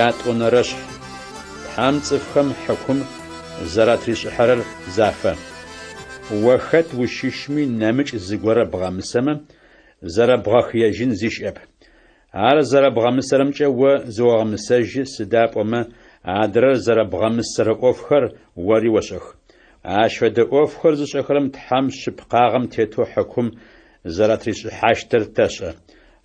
Ятӏонэрэшъхь. Тхьэм цӏыфхэм хьыкум зэратришӏыхьэрэр зафэ. О хэт ущыщми нэмыкӏ зыгорэ бгъэмысэмэ, зэрэбгъэхыежьын зи щыӏэп. Ар зэрэбгъэмысэрэмкӏэ о зыогъэмысэжьы, сыда пӏомэ адрэр зэрэбгъэмысэрэ ӏофхэр ори ошӏэх. Ащ фэдэ ӏофхэр зышӏэхэрэм Тхьэм шъыпкъагъэм тетэу хьыкум зэратришӏыхьащтыр тэшӏэ.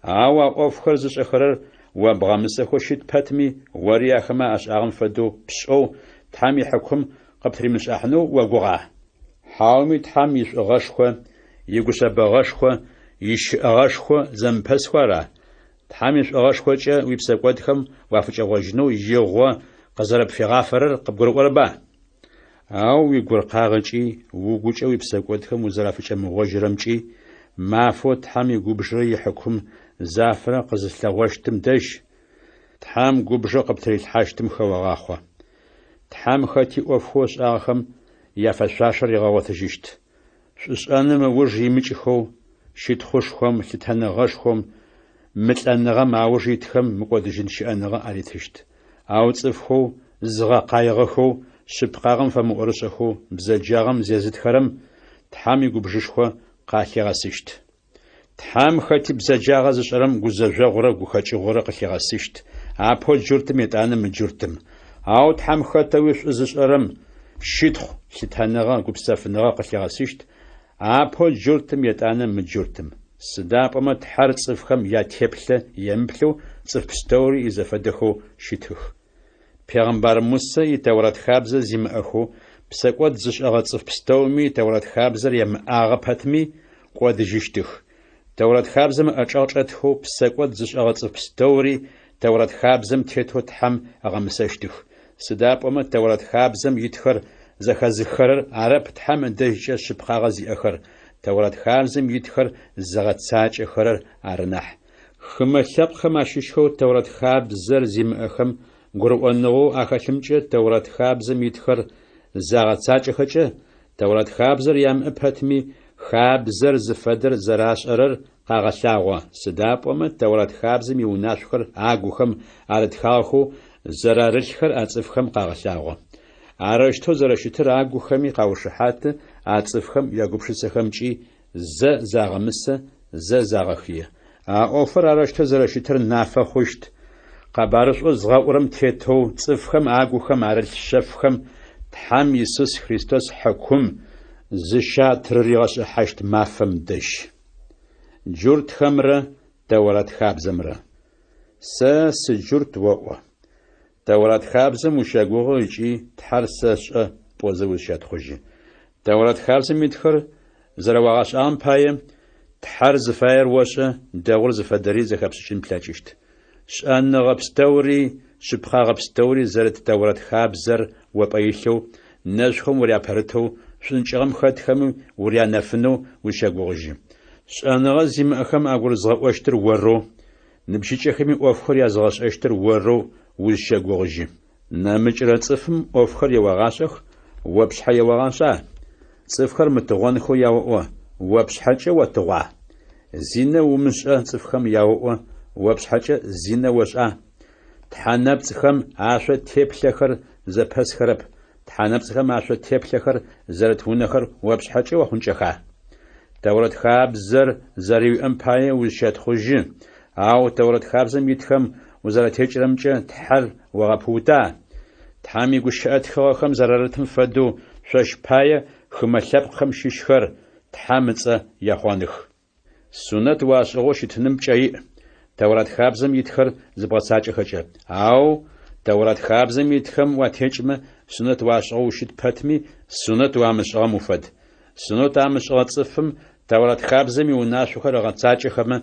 Ау а ӏофхэр зышӏэхэрэр о бгъэмысэхэу щыт пэтми, ори ахэмэ ашӏагъэм фэдэу пшӏэу, Тхьэм ихьыкум къыптыримышӏыхьанэу огугъа? Хьауми Тхьэм ишӏугъэшхо, игушъэбэгъэшхо, ищыӏэгъэшхо зэмыпэсхэу ара? Тхьэм ишӏугъэшхокӏэ уипсэкӏодхэм уафыкӏэгъожьынэу игъо къызэрэпфигъафэрэр къыбгурыӏорэба? Ау уигуркъагъэкӏи, угукӏэ уипсэкӏодхэм узэрафыкӏэмыгъожьырэмкӏи, мафэу Тхьэм игубжырэ ихьыкум зафэрэ къызылъэгъощтым дэжь, Тхьэм губжэу къыптырилъхьащтым хэогъахъо. Тхьэм хэти ӏофхэу ышӏагъэхэм яфэшъуашэр ригъэгъотыжьыщт. Шӏушӏэным ыуж имыкӏхэу, щытхъушхом, лъытэныгъэшхом, мылӏэныгъэм ауж итхэм мыкӏодыжьын щыӏэныгъэ аритыщт. Ау цӏыфхэу зызгъэкъаигъэхэу, шъыпкъагъэм фэмыӏорышӏэхэу бзэджагъэм зезытхэрэм Тхьэм игубжышхо къалъигъэсыщт. Тхьэм хэти бзэджагъэ зышӏэрэм гузэжъогъурэ гухэкӏыгъорэ къылъигъэсыщт, апэу джуртым етӏанэ мыджуртым. Ау Тхьэм хэтэуи шӏу зышӏэрэм щытхъу, лъытэныгъэ, гупсэфыныгъэ къылъигъэсыщт, апэу джуртым етӏанэ мыджуртым. Сыда пӏомэ Тхьэр цӏыфхэм ятеплъэ емыплъэу цӏыф пстэури изэфэдэхэу щытых. Пегъымбар Мусэ и Тэурэт хабзэ зимыӏэхэу, псэкӏод зышӏэгъэ цӏыф пстэуми Тэурэт хабзэр ямыӏагъэ пэтми, кӏодыжьыщтых. Тэурэт хабзэм ыӏэчӏэгъ чӏэтхэу псэкӏод зышӏэгъэ цӏыф пстэури Тэурэт хабзэм тетэу Тхьэм ыгъэмысэщтых. Сыда пӏомэ Тэурэт хабзэм итхэр зэхэзыххэрэр арэп Тхьэм ыдэжькӏэ шъыпкъагъэ зиӏэхэр, Тэурэт хабзэм итхэр зыгъэцакӏэхэрэр ары нахь. Хымэ лъэпкъхэм ащыщхэу Тэурэт хабзэр зимыӏэхэм гурыӏоныгъэу ахэлъымкӏэ Тэурэт хабзэм итхэр загъэцакӏэхэкӏэ, Тэурэт хабзэр ямыӏэ пэтми, хабзэр зыфэдэр зэрашӏэрэр къагъэлъагъо, сыда пӏомэ Тэурэт хабзэм иунашъохэр агухэм арытхагъэхэу зэрарылъхэр а цӏыфхэм къагъэлъагъо. Арэущтэу зэрэщытыр агухэми къаушыхьаты, а цӏыфхэм ягупшысэхэмкӏи зэ загъэмысэ, зэ загъэхые. А ӏофыр арэущтэу зэрэщытыр нафэ хъущт, къэбарышӏоу згъэӏурэм тетэу цӏыфхэм агухэм арылъ шъэфхэм Тхьэм Исус Христос хьыкум зыщатрыригъэшӏыхьащт мафэм дэжь. Джуртхэмрэ Тэурэт хабзэмрэ. Сэ сыджурт оӏо. Тэурэт хабзэм ущэгугъы ыкӏи Тхьэр сэшӏэ пӏозэ узщэтхъужьы. Тэурэт хабзэм итхэр зэрэуагъэшӏагъэм пае, Тхьэр зыфаер ошӏэ, дэгъур зыфэдэри зэхэпшӏыкӏын плъэкӏыщт. Шӏэныгъэ пстэури, шъыпкъагъэ пстэури зэрыт Тэурэт хабзэр о пӏэ илъэу, нэшъухэм уряпэрытэу, шӏункӏыгъэм хэтхэми урянэфынэу узщэгугъыжьы. Шӏэныгъэ зимыӏэхэм агурызгъэӏощтыр орэу, Ныбжьыкӏэхэми ӏофхэр языгъэшӏэщтыр орэу узщэгугъыжьы. Нэмыкӏрэ цӏыфым ӏофхэр еогъашӏэх, о пшъхьэ еогъашӏа? Цӏыфхэр мытыгъонхэу яоӏо, о пшъхьэкӏэ отыгъуа? Зинэ умышӏэ цӏыфхэм яоӏо, о пшъхьэкӏэ зинэ ошӏа? Тхьэ нэпцӏхэм ашъо теплъэхэр зэпэсхэрэп, тхьэ нэпцӏхэм ашъо теплъэхэр зэрыт унэхэр о пшъхьэкӏэ охъункӏэха? Тэурэт хабзэр зэрэуиӏэм пае узщэтхъужьы, ау Тэурэт хабзэм итхэм узэрэтекӏырэмкӏэ Тхьэр огъэпыута? Тхьэм игущыӏэ тхыгъэхэм зэрарытым фэдэу, шъощ пае хымэ лъэпкъхэм щыщхэр Тхьэм ыцӏэ ехъоных. Сунэт уашӏыгъэу щытыным пкӏэ иӏ, Тэурат хабзэм итхэр зыбгъэцакӏэхэкӏэ. Ау Тэурат хабзэм итхэм уатекӏмэ, сунэт уашӏыгъэу ущыт пэтми, сунэт уамышӏыгъэм уфэд. Сунэт амышӏыгъэ цӏыфым Тэурат хабзэм иунашъохэр ыгъэцакӏэхэмэ,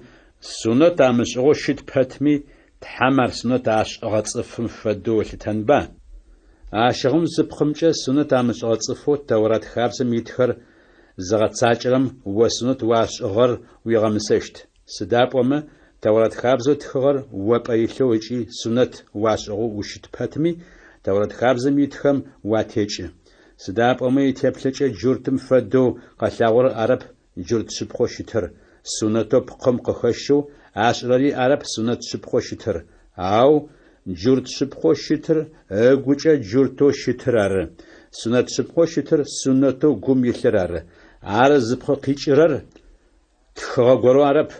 сунэт амышӏыгъэу щыт пэтми, Тхьэм ар сунэт ашӏыгъэ цӏыфым фэдэу ылъытэнба? Ащыгъум зы пкъымкӏэ сунэт амышӏыгъэ цӏыфэу Тэурат хабзэм итхэр зыгъэцакӏэрэм о сунэт уашӏыгъэр уигъэмысэщт. Сыда пӏомэ Тэурат хабзэу тхыгъэр о пӏэ илъэу ыкӏи сунэт уашӏыгъэу ущыт пэтми, Тэурат хабзэм итхэм уатекӏы. Сыда пӏомэ итеплъэкӏэ джуртым фэдэу къэлъагъорэр арэп джурт шъыпкъэу щытыр, сунэтэу пкъым къыхэщэу ашӏырэри арэп сунэт шъыпкъэу щытыр, ау Джурт шъыпкъэу щытыр ыгукӏэ джуртэу щытыр ары. Сунэт шъыпкъэу щытыр сунэтэу гум илъыр ары. Ар зыпкъ къикӏырэр тхыгъэ горэу арэп,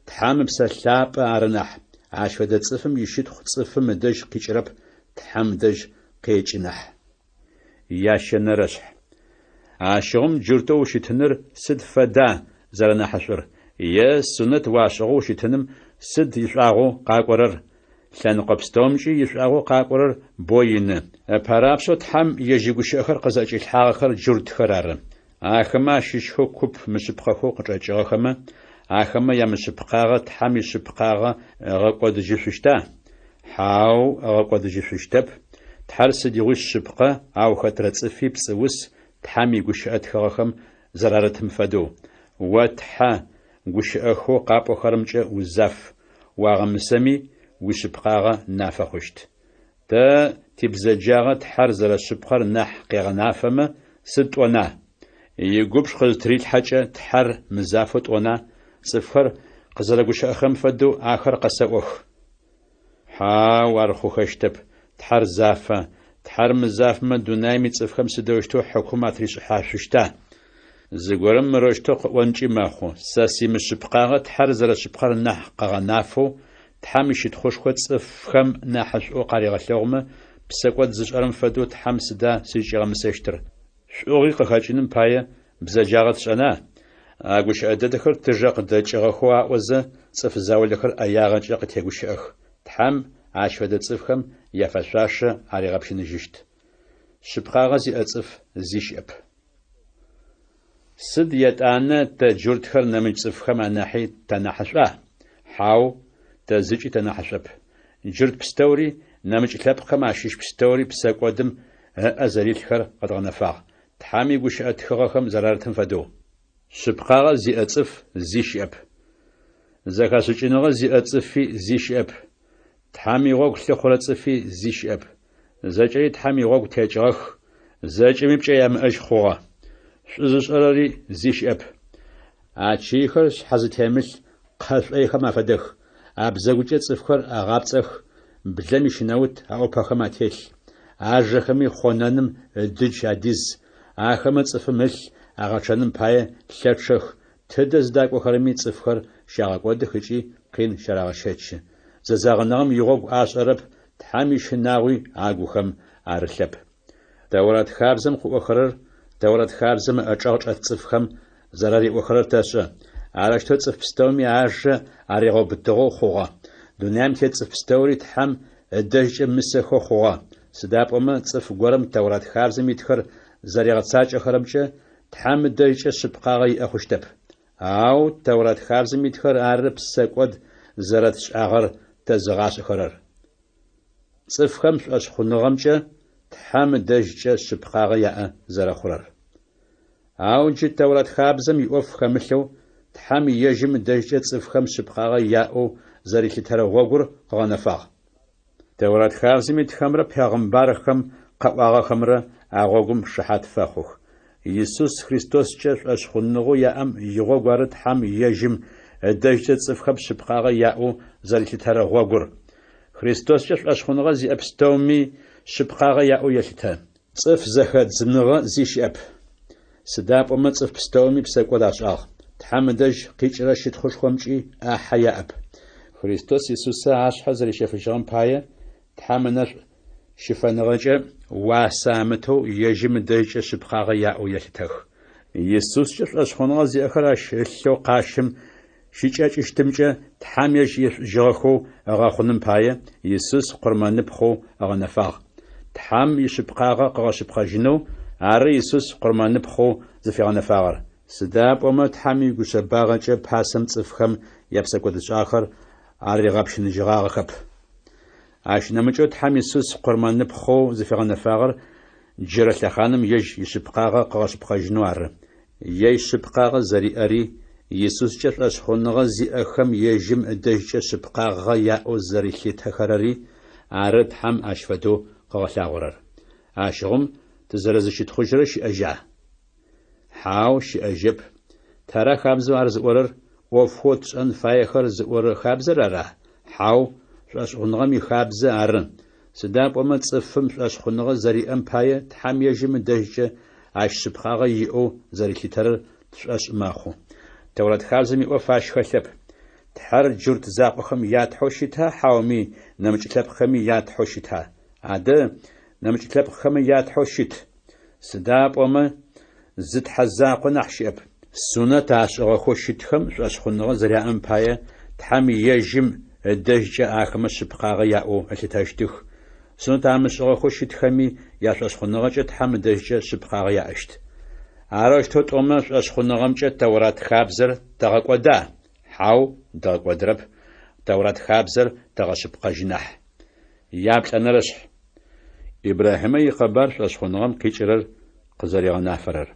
Тхьэм Ыпсэ Лъапӏэ ары нахь. Ащ фэдэ цӏыфым ищытхъу цӏыфым ыдэжь къикӏырэп, Тхьэм дэжь къекӏы нахь. Ящэнэрэшъхь. Ащыгъум джуртэу ущытыныр сыд фэда зэрэнахьышӏур, е сунэт уашӏыгъэу ущытыным сыд ишӏуагъэу къакӏорэр? Лъэныкъо пстэумкӏи ишӏуагъэу къакӏорэр бо ины. Ыпэрапшӏэу Тхьэм ежь игущыӏэхэр къызӏэкӏилъхьагъэхэр джуртхэр ары. Ахэмэ ащыщхэу куп мышъыпкъэхэу къычӏэкӏыгъэхэмэ, ахэмэ ямышъыпкъагъэ Тхьэм ишъыпкъагъэ ыгъэкӏодыжьышъущта? Хьау, ыгъэкӏодыжьышъущтэп. Тхьэр сыдигъуи шъыпкъэ, ау хэтрэ цӏыфи пцӏыус, Тхьэм игущыӏэ тхыгъэхэм зэрарытым фэдэу. О Тхьэ, гущыӏэхэу къапӏохэрэмкӏэ узаф, уагъэмысэми, уишъыпкъагъэ нафэ хъущт. Тэ тибзэджагъэ Тхьэр зэрэшъыпкъэр нахь къегъэнафэмэ, сыд тӏона? Игубж къызтырилъхьэкӏэ Тхьэр мызафэу тӏона, цӏыфхэр къызэрэгущыӏэхэрэм фэдэу ахэр къэсэӏох. Хьау, ар хъухэщтэп, Тхьэр зафэ, Тхьэр мызафэмэ дунаим ицӏыфхэм сыдэущтэу хьыкум атришӏыхьашъущта? Зыгорэм мырэущтэу къыӏонкӏи мэхъу, Сэ симышъыпкъагъэ Тхьэр зэрэшъыпкъэр нахь къыгъэнафэу, Тхьэм ищытхъушхо цӏыфхэм нахьышӏоу къаригъэлъэгъумэ, псэкӏод зышӏэрэм фэдэу Тхьэм сыда сызкӏигъэмысэщтыр? Шӏугъи къыхэкӏыным пае бзэджагъэ тшӏэна? А гущыӏэ дэдэхэр тыжэ къыдэкӏыгъэхэу аӏозэ, цӏыф заулэхэр ӏэягъэкӏэ къытегущыӏэх. Тхьэм ащ фэдэ цӏыфхэм яфэшъуашэ аригъэпщыныжьыщт. Шъыпкъагъэ зиӏэ цӏыф зи щыӏэп. Сыд етӏанэ тэ джуртхэр нэмыкӏ цӏыфхэм анахьи танахьышӏуа? Хьау, тэ зыкӏи тэнахьышӏоп. Джурт пстэури, нэмыкӏ лъэпкъхэм ащыщ пстэури псэкӏодым ыӏэ зэрилъхэр къэдгъэнэфагъ, Тхьэм игущыӏэ тхыгъэхэм зэрарытым фэдэу. Шъыпкъагъэ зиӏэ цӏыф зи щыӏэп. Зэхэшӏыкӏыныгъэ зиӏэ цӏыфи зи щыӏэп. Тхьэм игъогу лъыхъурэ цӏыфи зи щыӏэп. Зэкӏэри Тхьэм игъогу текӏыгъэх, зэкӏэми пкӏэ ямыӏэжь хъугъэ. Шӏу зышӏэрэри зи щыӏэп. Ачыйхэр шъхьэзытемылъ кхъэ шӏойхэм афэдэх, абзэгукӏэ цӏыфхэр агъапцӏэх, блэм ищынэут аӏупэхэм ателъ. Ажэхэми хъонэным ыдыдж адиз, ахэмэ цӏыфым ылъ агъэчъэным пае лъэчъэх, тыдэ зыдакӏохэрэми цӏыфхэр щагъэкӏодых ыкӏи къин щарагъэщэчы. Зэзэгъыныгъэм игъогу ашӏэрэп, Тхьэм ищынагъуи агухэм арылъэп. Тэурат хабзэм къыӏохэрэр Тэурат хабзэм ыӏэчӏэгъ чӏэт цӏыфхэм зэрариӏохэрэр тэшӏэ. Арэущтэу цӏыф пстэуми ажэ аригъэубытыгъэу хъугъэ. Дунаим тет цӏыф пстэури Тхьэм ыдэжькӏэ мысэхэу хъугъэ. Сыда пӏомэ цӏыф горэм Тэурат хабзэм итхэр зэригъэцакӏэхэрэмкӏэ Тхьэм ыдэжькӏэ шъыпкъагъэ иӏэ хъущтэп. Ау Тэурат хабзэм итхэр ары псэкӏод зэрэтшӏагъэр тэзыгъашӏэхэрэр. Цӏыфхэм шӏошъхъуныгъэмкӏэ Тхьэм ыдэжькӏэ шъыпкъагъэ яӏэ зэрэхъурэр. Ау джы Тэурат хабзэм иӏоф хэмылъэу, Тхьэм ежьым ыдэжькӏэ цӏыфхэм шъыпкъагъэ яӏэу зэрилъытэрэ гъогур къыгъэнэфагъ. Тэурат хабзэм итхэмрэ пегъымбархэм къаӏуагъэхэмрэ а гъогум шыхьат фэхъух. Исус Христоскӏэ шӏошъхъуныгъэу яӏэм игъогу ары Тхьэм ежьым ыдэжькӏэ цӏыфхэм шъыпкъагъэ яӏэу зэрилъытэрэ гъогур. Христоскӏэ шӏошъхъуныгъэ зиӏэ пстэуми шъыпкъагъэ яӏэу елъытэ. Цӏыф зэхэдзыныгъэ зи щыӏэп. Сыда пӏомэ цӏыф пстэуми псэкӏод ашӏагъ, Тхьэм ыдэжь къикӏырэ щытхъушхомкӏи ӏахьэ яӏэп. Христос Исусэ ашъхьэ зэрищэфыжьыгъэм пае, Тхьэм ынэшӏу щыфэныгъэкӏэ уасэ амытэу ежьым ыдэжькӏэ шъыпкъагъэ яӏэу елъытэх. Исускӏэ шӏошъхъуныгъэ зиӏэхэр ащ ылъэу къащым щыкӏэкӏыщтымкӏэ Тхьэм ежь ешӏужьыгъэхэу ыгъэхъуным пае, Исус къурмэныпхъэу ыгъэнэфагъ. Тхьэм ишъыпкъагъэ къыгъэшъыпкъэжьынэу ары Исус къурмэныпхъэу зыфигъэнэфагъэр. Сыда пӏомэ Тхьэм игушъэбагъэкӏэ пасэм цӏыфхэм япсэкӏодышӏагъэхэр аригъэпщыныжьыгъагъэхэп. Ащ нэмыкӏэу Тхьэм Исус къурмэныпхъэу зыфигъэнэфагъэр джырэ лъэхъаным ежь ишъыпкъагъэ къыгъэшъыпкъэжьынэу ары. Ежь шъыпкъагъэ зэриӏэри, Исускӏэ шӏошъхъуныгъэ зиӏэхэм ежьым ыдэжькӏэ шъыпкъагъэ яӏэу зэрилъытэхэрэри ары Тхьэм ащ фэдэу къыгъэлъагъорэр. Ащыгъум тызэрэзыщытхъужьырэ щыӏэжьа? Хьау, щыӏэжьэп. Тара хабзэу ар зыӏорэр? ӏофхэу тшӏэн фаехэр зыӏорэ хабзэр ара? Хьау, шӏошъхъуныгъэм ихабзэ ары, сыда пӏомэ цӏыфым шӏошъхъуныгъэ зэриӏэм пае Тхьэм ежьым ыдэжькӏэ ащ шъыпкъагъэ иӏэу зэрилъытэрэр тшӏошъ мэхъу. Тэурат хабзэм иӏоф ащ хэлъэп. Тхьэр джурт закъохэм я Тхьэу щыта хьауми нэмыкӏ лъэпкъхэми я Тхьэу щыта? Адэ, нэмыкӏ лъэпкъхэми я Тхьэу щыт. Сыда пӏомэ зы Тхьэ закъо нахь щыӏэп. Сунэт ашӏыгъэхэу щытхэм шӏошъхъуныгъэ зэряӏэм пае, Тхьэм ежьым ыдэжькӏэ ахэмэ шъыпкъагъэ яӏэу ылъытэщтых, сунэт амышӏыгъэхэу щытхэми яшӏошъхъуныгъэкӏэ Тхьэм ыдэжькӏэ шъыпкъагъэ яӏэщт. Арэущтэу тӏомэ, шӏошъхъуныгъэмкӏэ Тэурат хабзэр тэгъэкӏода? Хьау, дгъэкӏодырэп, Тэурат хабзэр тэгъэшъыпкъэжьы нахь. Яплӏэнэрэшъхь. Ибрахьимэ икъэбар шӏошъхъуныгъэм къикӏырэр къызэригъэнафэрэр.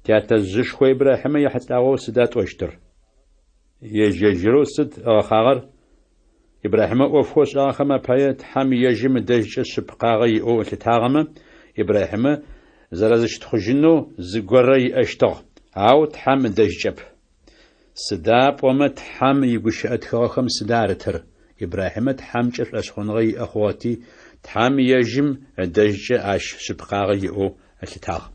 Тятэжъышхо Ибрахьимэ ехьылӏагъэу сыда тӏощтыр? Ежь-ежьырэу сыд ыгъэхъагъэр? Ибрахьимэ ӏофхэу ышӏагъэхэм апае Тхьэм ежьым ыдэжькӏэ шъыпкъагъэ иӏэу ылъытагъэмэ, Ибрахьимэ зэрэзыщытхъужьынэу зыгорэ иӏэщтыгъ, ау Тхьэм ыдэжькӏэп. Сыда пӏомэ Тхьэм игущыӏэ тхыгъэхэм сыда арытыр? Ибрахьимэ Тхьэмкӏэ шӏошъхъуныгъэ иӏэ хъугъэти, Тхьэм ежьым ыдэжькӏэ ащ шъыпкъагъэ иӏэу ылъытагъ.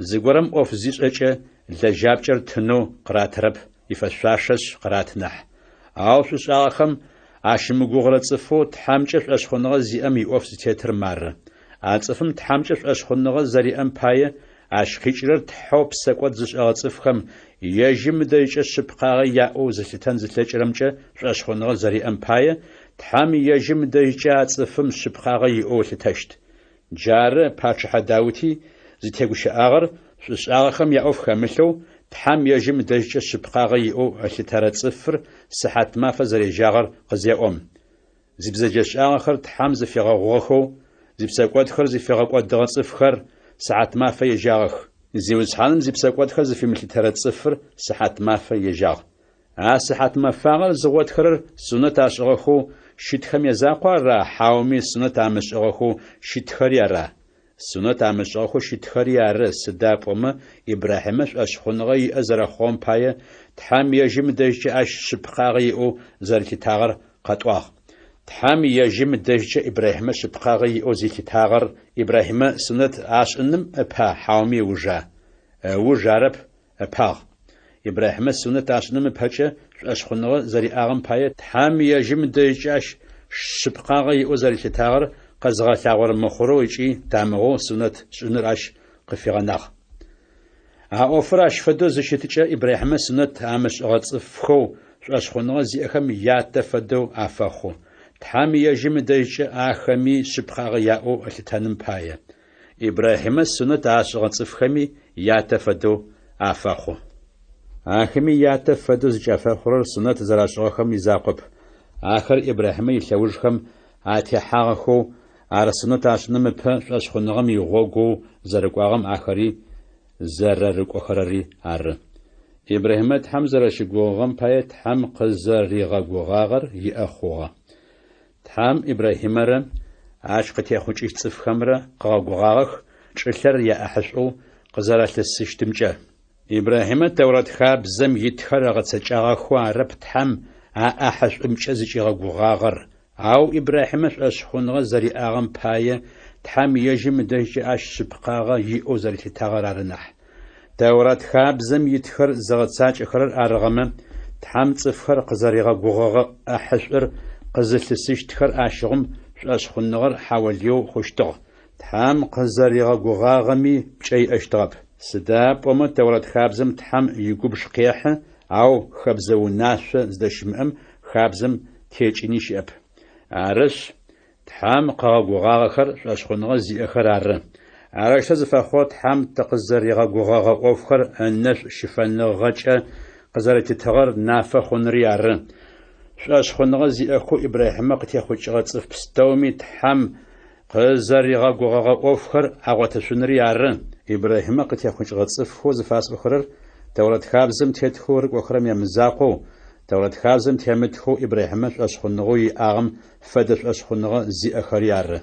Зыгорэм ӏоф зишӏэкӏэ, лэжьапкӏэр тынэу къыратырэп, ифэшъуашэшъ къыраты нахь. Ау шӏушӏагъэхэм ащымыгугъырэ цӏыфэу Тхьэмкӏэ шӏошъхъуныгъэ зиӏэм иӏоф зытетыр мары. А цӏыфым Тхьэмкӏэ шӏошъхъуныгъэ зэриӏэм пае Ащ къикӏырэр Тхьэу псэкӏод зышӏэгъэ цӏыфхэм, ежьым ыдэжькӏэ шъыпкъагъэ яӏэу зылъытэн зылъэкӏырэмкӏэ шӏошъхъуныгъэ зэриӏэм пае, Тхьэм ежьым ыдэжькӏэ а цӏыфым шъыпкъагъэ иӏэу ылъытэщт. Джары пачъыхьэ Даути зытегущыӏагъэр шӏушӏагъэхэм яӏоф хэмылъэу, Тхьэм ежьым ыдэжькӏэ шъыпкъагъэ иӏэу ылъытэрэ цӏыфыр сыхьатмафэ зэрежьагъэр къызеӏом. Зибзэджэшӏагъэхэр Тхьэм зыфигъэгъугъэхэу, зипсэкӏодхэр зыфигъэкӏодыгъэ цӏыфхэр сыхьатмафэ ежьагъэх. Зиусхьаным зипсэкӏодхэр зыфимылъытэрэ цӏыфыр сыхьатмафэ ежьагъ. А сыхьатмэфагъэр зыгъотхэрэр сунэт ашӏыгъэхэу щытхэм язакъуа ара хьауми сунэт амышӏыгъэхэу щытхэри ара? Сунэт амышӏыгъэхэу щытхэри ары, сыда пӏомэ Ибрахьимэ шӏошъхъуныгъэ иӏэ зэрэхъугъэм пае, Тхьэм ежьым ыдэжькӏэ ащ шъыпкъагъэ иӏэу зэрилъытагъэр къэтӏуагъ. Тхьэм ежьым ыдэжькӏэ Ибрахьимэ шъыпкъагъэ иӏэу зилъытагъэр Ибрахьимэ сунэт ашӏыным ыпа хьауми ыужа? Ыуж арэп, ыпагъ. Ибрахьимэ сунэт ашӏыным ыпэкӏэ шӏошъхъуныгъэ зэриӏагъэм пае Тхьэм ежьым ыдэжькӏэ ащ шъыпкъагъэ иӏэу зэрилъытагъэр къэзыгъэлъагъорэ мыхъурэу ыкӏи тамыгъэу сунэт шӏыныр ащ къыфигъэнагъ. А ӏофыр ащ фэдэу зыщытыкӏэ Ибрахьимэ сунэт амышӏыгъэ цӏыфхэу шӏошъхъуныгъэ зиӏэхэм ятэ фэдэу афэхъу, Тхьэм ежьым ыдэжькӏэ ахэми шъыпкъагъэ яӏэу ылъытэным пае. Ибрахьимэ сунэт ашӏыгъэ цӏыфхэми ятэ фэдэу афэхъу. Ахэми ятэ фэдэу зыкӏафэхъурэр сунэт зэрашӏыгъэхэм изакъоп, ахэр Ибрахьимэ илъэужхэм атехьагъэхэу, ар сунэт ашӏыным ыпэ шӏошъхъуныгъэм игъогоу зэрыкӏуагъэм ахэри зэрэрыкӏохэрэри ары. Ибрахьимэ Тхьэм зэрэщыгугъыгъэм пае Тхьэм къызэригъэгугъагъэр иӏэ хъугъэ. Тхьэм Ибрахьимэрэ ащ къытехъукӏыщт цӏыфхэмрэ къыгъэгугъагъэх чӏылъэр яӏахьышӏоу къызэралъысыщтымкӏэ. Ибрахьимэ Тэурат хабзэм итхэр ыгъэцэкӏагъэхэу арэп Тхьэм а ӏахьышӏумкӏэ зыкӏигъэгугъагъэр, ау Ибрахьимэ шӏошъхъуныгъэ зэриӏагъэм пае Тхьэм ежьым ыдэжькӏэ ащ шъыпкъагъэ иӏэу зэрилъытагъэр ары нахь. Тэурат хабзэм итхэр зыгъэцакӏэхэрэр арыгъэмэ, Тхьэм цӏыфхэр къызэригъэгугъэгъэ ӏахьышӏур къызылъысыщтхэр ащыгъум шӏошъхъуныгъэр хьаолыеу хъущтыгъ, Тхьэм къызэригъэгугъагъэми пкӏэ иӏэщтыгъэп. Сыда пӏомэ Тэурат хабзэм Тхьэм игубж къехьы, ау хэбзэ унашъо зыдэщымыӏэм хабзэм текӏыни щыӏэп. Арышъ, Тхьэм къыгъэгугъагъэхэр шӏошъхъуныгъэ зиӏэхэр ары. Арэущтэу зыфэхъугъэр Тхьэм тыкъызэригъэгугъэгъэ ӏофхэр ынэшӏу щыфэныгъэкӏэ къызэрэтитыгъэр нафэ хъунри ары. Шӏошъхъуныгъэ зиӏэхэу Ибрахьимэ къытехъукӏыгъэ цӏыф пстэуми Тхьэм къызэригъэгугъэгъэ ӏофхэр агъотышъунри ары. Ибрахьимэ къытехъукӏыгъэ цӏыфхэу зыфасӏохэрэр Тэурат хабзэм тетхэу рыкӏохэрэм ямызакъоу, Тэурат хабзэм темытхэу Ибрахьимэ шӏошъхъуныгъэу иӏагъэм фэдэ шӏошъхъуныгъэ зиӏэхэри ары.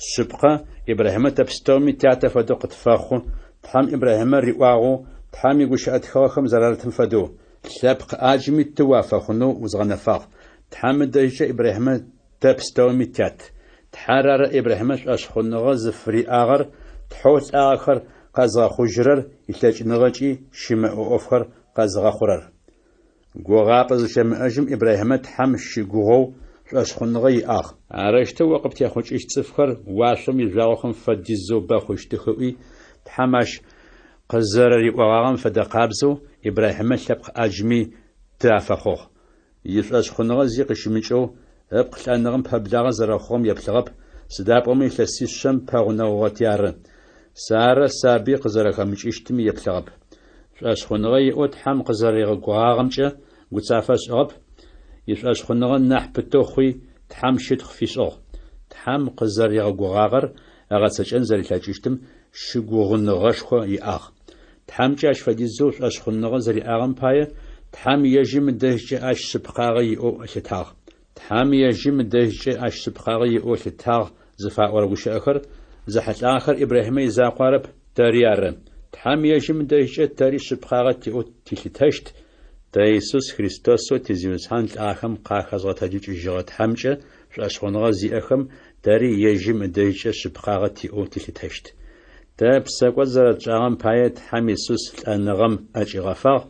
Шъыпкъэ, Ибрахьимэ тэ пстэуми тятэ фэдэу къытфэхъу, Тхьэм Ибрахьимэ риӏуагъэу, Тхьэм игущыӏэ тхыгъэхэм зэрарытым фэдэу, Лъэпкъ ӏаджми ты уафэхъунэу узгъэнэфагъ. Тхьэм ыдэжькӏэ Ибрахьимэ тэ пстэуми тят. Тхьэр ары Ибрахьимэ шӏошъхъуныгъэ зыфыриӏагъэр, Тхьэу лӏагъэхэр къэзгъэхъужьырэр илъэкӏыныгъэкӏи щымыӏэ ӏофхэр къэзыгъэхъурэр. Гугъапӏэ зыщэмыӏэжьым Ибрахьимэ Тхьэм щыгугъэу шӏошъхъуныгъэ иӏагъ. Арэущтэу о къыптехъукӏыщт цӏыфхэр уашъом ижъуагъохэм фэдизэу бэ хъущтых, ыӏуи, Тхьэм ащ къызэрэриӏогъагъэм фэдэ къабзэу Ибрахьимэ лъэпкъ ӏаджми ты афэхъугъ. Ишӏошъхъуныгъэ зи къыщымыкӏэу, ыпкъ лӏэныгъэм пэблагъэ зэрэхъугъэм еплъыгъэп, сыда пӏомэ илъэсишъэм пэгъунэгъугъэти ары. Сарэ сабый къызэрэхэмыкӏыщтми еплъыгъэп. Шӏошъхъуныгъэ иӏэу Тхьэм къызэригъэгугъагъэмкӏэ гуцафэ ышӏыгъэп, ишӏошъхъуныгъэ нахь пытэу хъуи, Тхьэм щытхъу фишӏыгъ. Тхьэм къызэригъэгугъагъэр ыгъэцэкӏэн зэрилъэкӏыщтым щыгугъыныгъэшхо иӏагъ. Тхьэмкӏэ ащ фэдизэу шӏошъхъуныгъэ зэриӏагъэм пае, Тхьэм ежьым ыдэжькӏэ ащ шъыпкъагъэ иӏэу ылъытагъ. Тхьэм ежьым ыдэжькӏэ ащ шъыпкъагъэ иӏэу ылъытагъ зыфаӏорэ гущыӏэхэр зэхьылӏагъэхэр Ибрахьимэ изакъу арэп, тэри ары. Тхьэм ежьым ыдэжькӏэ тэри шъыпкъагъэ тиӏэу тилъытэщт, тэ Исус Христосэу ти Зиусхьан лӏагъэхэм къахэзгъэтэджыкӏыжьыгъэ Тхьэмкӏэ шӏошъхъуныгъэ зиӏэхэм тэри ежьым ыдэжькӏэ шъыпкъагъэ тиӏэу тилъытэщт. Тэ псэкӏод зэрэтшӏагъэм пае Тхьэм Исус лӏэныгъэм ӏэкӏигъэфагъ,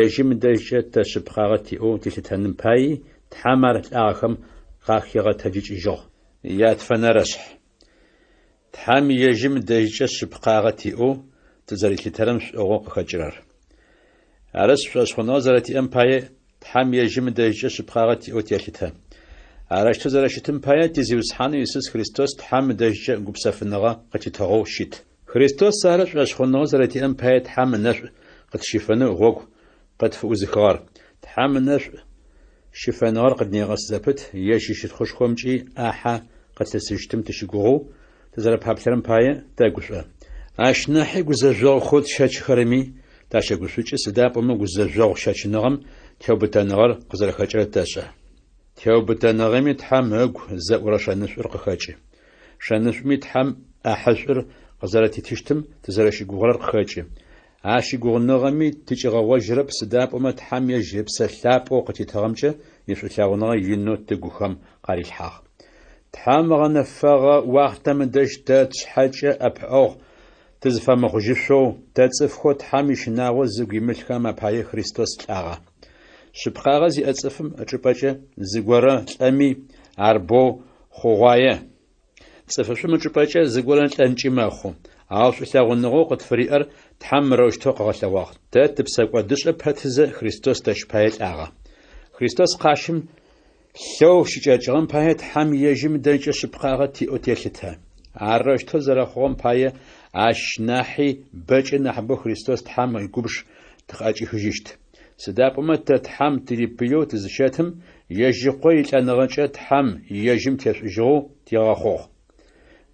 ежьым ыдэжькӏэ тэ шъыпкъагъэ тиӏэу тилъытэным паий Тхьэм ар лӏагъэхэм къахигъэтэджыкӏыжьыгъ. Ятфэнэрэшъхь. Тхьэм ежьым ыдэжькӏэ шъыпкъагъэ тиӏэу тызэрилъытэрэм шӏугъэу къыхэкӏырэр. Арышъ, шӏошъхъуныгъэ зэрэтиӏэм пае Тхьэм ежьым ыдэжькӏэ шъыпкъагъэ тиӏэу телъытэ. Арэущтэу зэрэщытым пае ти Зиусхьанэу Исус Христос Тхьэм ыдэжькӏэ гупсэфыныгъэ къытитыгъэу щыт. Христос ары шӏошъхъуныгъэ зэрэтиӏэм пае Тхьэм ынэшӏу къытщифэнэу гъогу къытфыӏузыхыгъэр. Тхьэм ынэшӏу щыфэныгъэр къыднегъэс зэпыт, ежь ищытхъушхомкӏи ӏахьэ къытлъысыщтым тыщыгугъэу тызэрэпаплъэрэм пае тэгушӏо. Ащ нахьи гузэжъогъухэу тщэчыхэрэми тащэгушӏукӏы, сыда пӏомэ гузэжъогъу щэчыныгъэм теубытэныгъэр къызэрэхэкӏырэр тэшӏэ. Теубытэныгъэми Тхьэм ыгу зэӏурэ шэнышӏур къыхэкӏы. Шэнышӏуми Тхьэм ӏахьышӏур къызэрэтитыщтым тызэрэщыгугъырэр къыхэкӏы. А щыгугъыныгъэми тыкӏигъэгъожьырэп, сыда пӏомэ Тхьэм ежь Ыпсэ Лъапӏэу къытитыгъэмкӏэ ишӏулъэгъуныгъэ инэу тыгухэм къарилъхьагъ. Тхьэм ыгъэнэфэгъэ уахътэм ыдэжь тэ тшъхьэкӏэ ӏэпыӏэгъу тызыфэмыхъужьышъоу, тэ цӏыфхэу Тхьэм ищынагъо зыгу имылъхэм апае Христос лӏагъэ. Шъыпкъагъэ зиӏэ цӏыфым ычӏыпӏэкӏэ зыгорэ лӏэми, ар боу хъугъуае. Цӏыфышӏум ычӏыпӏэкӏэ зыгорэ лӏэнкӏи мэхъу, ау шӏулъэгъуныгъэу къытфыриӏэр Тхьэм мырэущтэу къыгъэлъэгъуагъ: тэ тыпсэкӏодышӏэ пэтызэ Христос тэщ пае лӏагъэ. Христос къащым лъэу щыкӏэкӏыгъэм пае Тхьэм ежьым ыдэжькӏэ шъыпкъагъэ тиӏэу телъытэ. Арэущтэу зэрэхъугъэм пае ащ нахьи бэкӏэ нахьыбэу Христос Тхьэм игубж тыкъыӏэкӏихыжьыщт. Сыда пӏомэ тэ Тхьэм тырипыеу тызыщэтым, ежь Ыкъо илӏэныгъэкӏэ Тхьэм ежьым тешӏужьыгъэу тигъэхъугъ.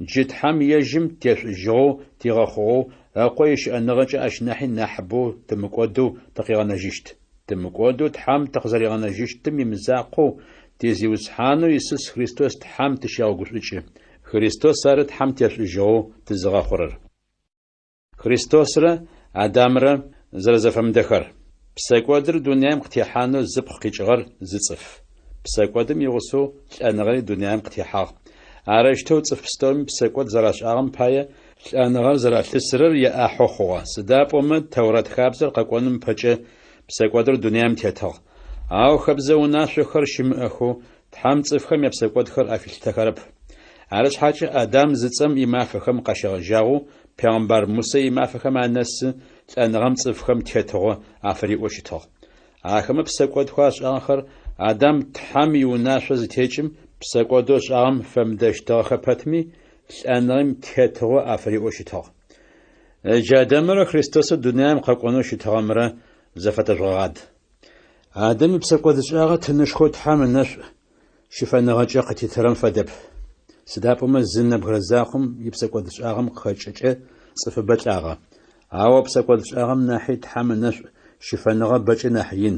Джы Тхьэм ежьым тешӏужьыгъэу тигъэхъугъэу Ыкъо ищыӏэныгъэкӏэ ащ нахьи нахьыбэу тымыкӏодэу тыкъигъэнэжьыщт. Тымыкӏодэу Тхьэм тыкъызэригъэнэжьыщтым имызакъоу, ти Зиусхьанэу Исус Христос Тхьэм тыщегъэгушӏукӏы. Христос ары Тхьэм тешӏужьыгъэу тызыгъэхъурэр. Христосрэ Адамрэ зэрэзэфэмыдэхэр. Псэкӏодыр дунаим къытехьанэу зыпкъ къикӏыгъэр зы цӏыф. Псэкӏодым игъусэу лӏэныгъэри дунаим къытехьагъ. Арэущтэу цӏыф пстэуми псэкӏод зэрашӏагъэм пае лӏэныгъэр зэралъысырэр яӏахьэу хъугъэ, сыда пӏомэ Тэурат хабзэр къэкӏоным ыпэкӏэ псэкӏодыр дунаим тетыгъ. Ау хэбзэ унашъохэр щымыӏэхэу Тхьэм цӏыфхэм япсэкӏодхэр афилъытэхэрэп. Арышъхьакӏэ Адам зыцӏэм имафэхэм къащегъэжьагъэу пегъэмбар Мусэ имафэхэм анэсы лӏэныгъэм цӏыфхэм тетыгъо афыриӏэу щытыгъ. Ахэмэ псэкӏодхэу ашӏагъэхэр Адам Тхьэм иунашъо зытекӏым псэкӏодэу ышӏагъэм фэмыдэщтыгъэхэ пэтми, лӏэныгъэм тетыгъо афыриӏэу щытыгъ. Ыджы Адамрэ Христосэу дунаим къэкӏонэу щытыгъэмрэ зэфэтэжъугъэгъад. Адэм ипсэкӏодышӏагъэ тынышхоу Тхьэм ынэшӏу щыфэныгъэкӏэ къытитырэм фэдэп. Сыда пӏомэ зы нэбгырэ закъом ипсэкӏодышӏагъэм къыхэкӏыкӏэ цӏыфыбэ лӏагъэ. Ау а псэкӏодышӏагъэм нахьи Тхьэм ынэшӏу щыфэныгъэ бэкӏэ нахь ин.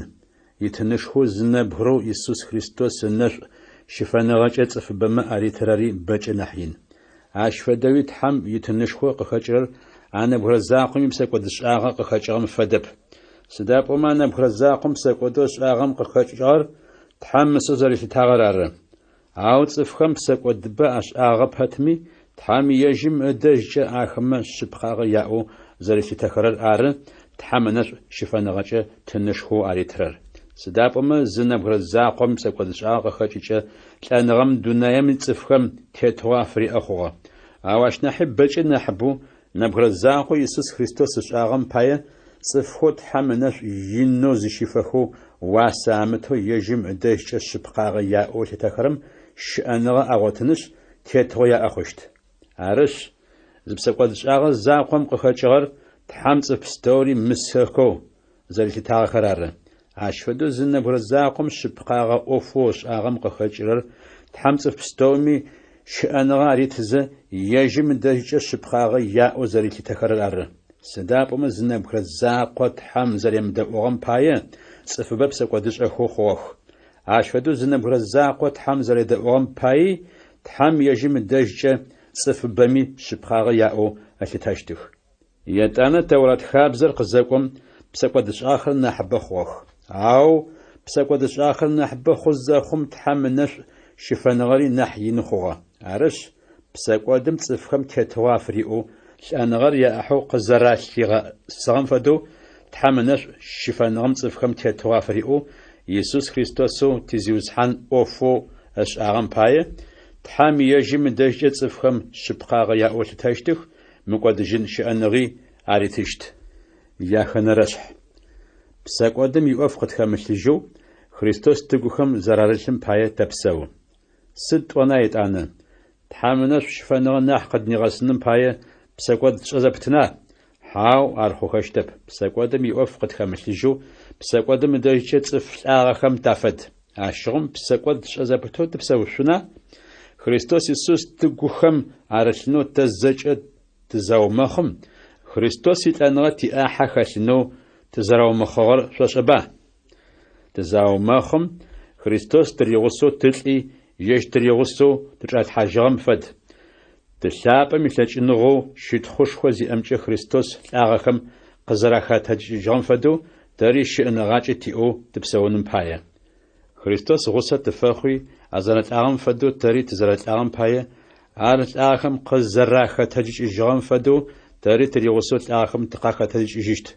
Итынышхоу зы нэбгырэу Исус Христос ынэшӏу щыфэныгъэкӏэ цӏыфыбэмэ аритырэри бэкӏэ нахь ин. Ащ фэдэуи Тхьэм итынышхо къыхэкӏырэр а нэбгырэ закъом ипсэкӏодышӏагъэ къыхэкӏыгъэм фэдэп. Сыда пӏомэ а нэбгырэ закъом псэкӏодэу ышӏагъэм къыхэкӏыгъэр Тхьэм мысэу зэрилъытагъэр ары. Ау цӏыфхэм псэкӏодыбэ ашӏагъэ пэтми, Тхьэм ежьым ыдэжькӏэ ахэмэ шъыпкъагъэ яӏэу зэрилъытэхэрэр ары Тхьэм ынэшӏу щыфэныгъэкӏэ тынышхоу аритырэр. Сыда пӏомэ зы нэбгырэ закъом ипсэкӏодшӏагъэ къыхэкӏыкӏэ лӏэныгъэм дунаем ицӏыфхэм тетыгъо афыриӏэ хъугъэ. Ау ащ нахьи бэкӏэ нахьыбэу нэбгырэ закъоу Исус Христос ышӏагъэм пае цӏыфхэу Тхьэм ынэшӏу инэу зыщифэхэу уасэ амытэу ежьым ыдэжькӏэ шъыпкъагъэ яӏэу ылъытэхэрэм щыӏэныгъэ агъотынышъ, тетыгъо яӏэ хъущт. Арышъ, зы псэкӏодшӏагъэ закъом къыхэкӏыгъэр Тхьэм цӏыф пстэури мысэхэу зэрилъытагъэхэр ары. Ащ фэдэу зы нэбгырэ закъом шъыпкъагъэ ӏофэу ышӏагъэм къыхэкӏырэр Тхьэм цӏыф пстэуми щыӏэныгъэ аритызэ, ежьым ыдэжькӏэ шъыпкъагъэ яӏэу зэрилъытэхэрэр ары. Сыда пӏомэ зы нэбгырэ закъо Тхьэм зэремыдэӏугъэм пае цӏыфыбэ псэкӏодышӏэхэу хъугъэх. Ащ фэдэу зы нэбгырэ закъо Тхьэм зэредэӏугъэм паий Тхьэм ежьым ыдэжькӏэ цӏыфыбэми шъыпкъагъэ яӏэу ылъытэщтых. Етӏанэ Тэурат хабзэр къызэкӏом, псэкӏодышӏагъэхэр нахьыбэ хъугъэх. Ау псэкӏодышӏагъэхэр нахьыбэ хъу зэхъум Тхьэм ынэшӏу щыфэныгъэри нахь ины хъугъэ. Арышъ, псэкӏодым цӏыфхэм тетыгъо афыриӏэу, лӏэныгъэр яӏахьэу къызэралъигъэӏэсыгъэм фэдэу, Тхьэм ынэшӏу щыфэныгъэм цӏыфхэм тетыгъо афыриӏэу, Исус Христосэу ти Зиусхьан ӏофэу ышӏагъэм пае, Тхьэм ежьым ыдэжькӏэ цӏыфхэм шъыпкъагъэ яӏэу ылъытэщтых, мыкӏодыжьын щыӏэныгъи аритыщт. Яхэнэрэшъхь. Псэкӏодым иӏоф къытхэмылъыжьэу, Христос тыгухэм зэрарылъым пае тэпсэу. Сыд тӏона етӏанэ? Тхьэм ынэшӏу щыфэныгъэ нахь къыднигъэсыным пае псэкӏод тшӏэ зэпытына? Хьау, ар хъухэщтэп. Псэкӏодым иӏоф къытхэмылъыжьэу, псэкӏодым ыдэжькӏэ цӏыф лӏагъэхэм тафэд. Ащыгъум псэкӏод тшӏэ зэпытэу тыпсэушъуна? Христос Исус тыгухэм арылъынэу тэ зэкӏэ тызаумэхъым, Христос илӏэныгъэ тиӏахьэ хэлъынэу тызэраумэхъыгъэр шъошӏэба? Тызаумэхъым, Христос тыригъусэу тылӏи, ежь тыригъусэу тычӏалъхьажьыгъэм фэд. Ты лъапӏэм илъэкӏыныгъэу щытхъушхо зиӏэмкӏэ Христос лӏагъэхэм къызэрахэтэджыкӏыжьыгъэм фэдэу, тэри щыӏэныгъакӏэ тиӏэу тыпсэуным пае. Христос гъусэ тыфэхъуи, а зэрэлӏагъэм фэдэу тэри тызэрэлӏагъэм пае, ар лӏагъэхэм къызэрахэтэджыкӏыжьыгъэм фэдэу тэри тыригъусэу лӏагъэхэм тыкъахэтэджыкӏыжьыщт.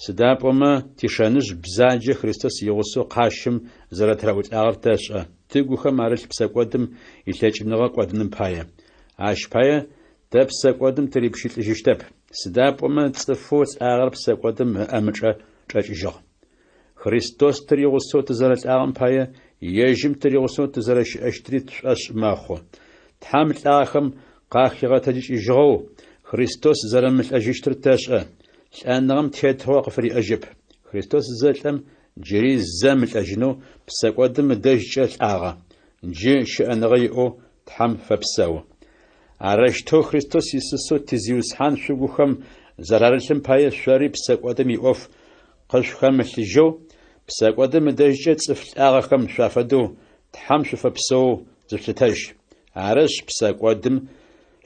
Сыда пӏомэ тишэныжъ бзаджэ Христос игъусэу къащым зэрэтыраӏулӏагъэр тэшӏэ, тыгухэм арылъ псэкӏодым илъэкӏыныгъэ кӏодыным пае. Ащ пае тэ псэкӏодым тырипщылӏыжьыщтэп, сыда пӏомэ цӏыфэу лӏагъэр псэкӏодым ыӏэмычӏэ чӏэкӏыжьыгъ. Христос тыригъусэу тызэрэлӏагъэм пае, ежьым тыригъусэу тызэрэщыӏэщтри тшӏошъ мэхъу. Тхьэм лӏагъэхэм къахигъэтэджыкӏыжьыгъэу, Христос зэрэмылӏэжьыщтыр тэшӏэ. Лӏэныгъэм тетыгъо къыфыриӏэжьэп. Христос зэлӏэм, джыри зэ мылӏэжьынэу псэкӏодым ыдэжькӏэ лӏагъэ. Джы щыӏэныгъэ иӏэу Тхьэм фэпсэу. Арэущтэу Христос Исусэу ти Зиусхьан шъугухэм зэрарылъым пае шъори псэкӏодым иӏоф къышъухэмылъыжьэу, псэкӏодым ыдэжькӏэ цӏыф лӏагъэхэм шъуафэдэу Тхьэм шъуфэпсэоу зышъулъытэжь. Арышъ, псэкӏодым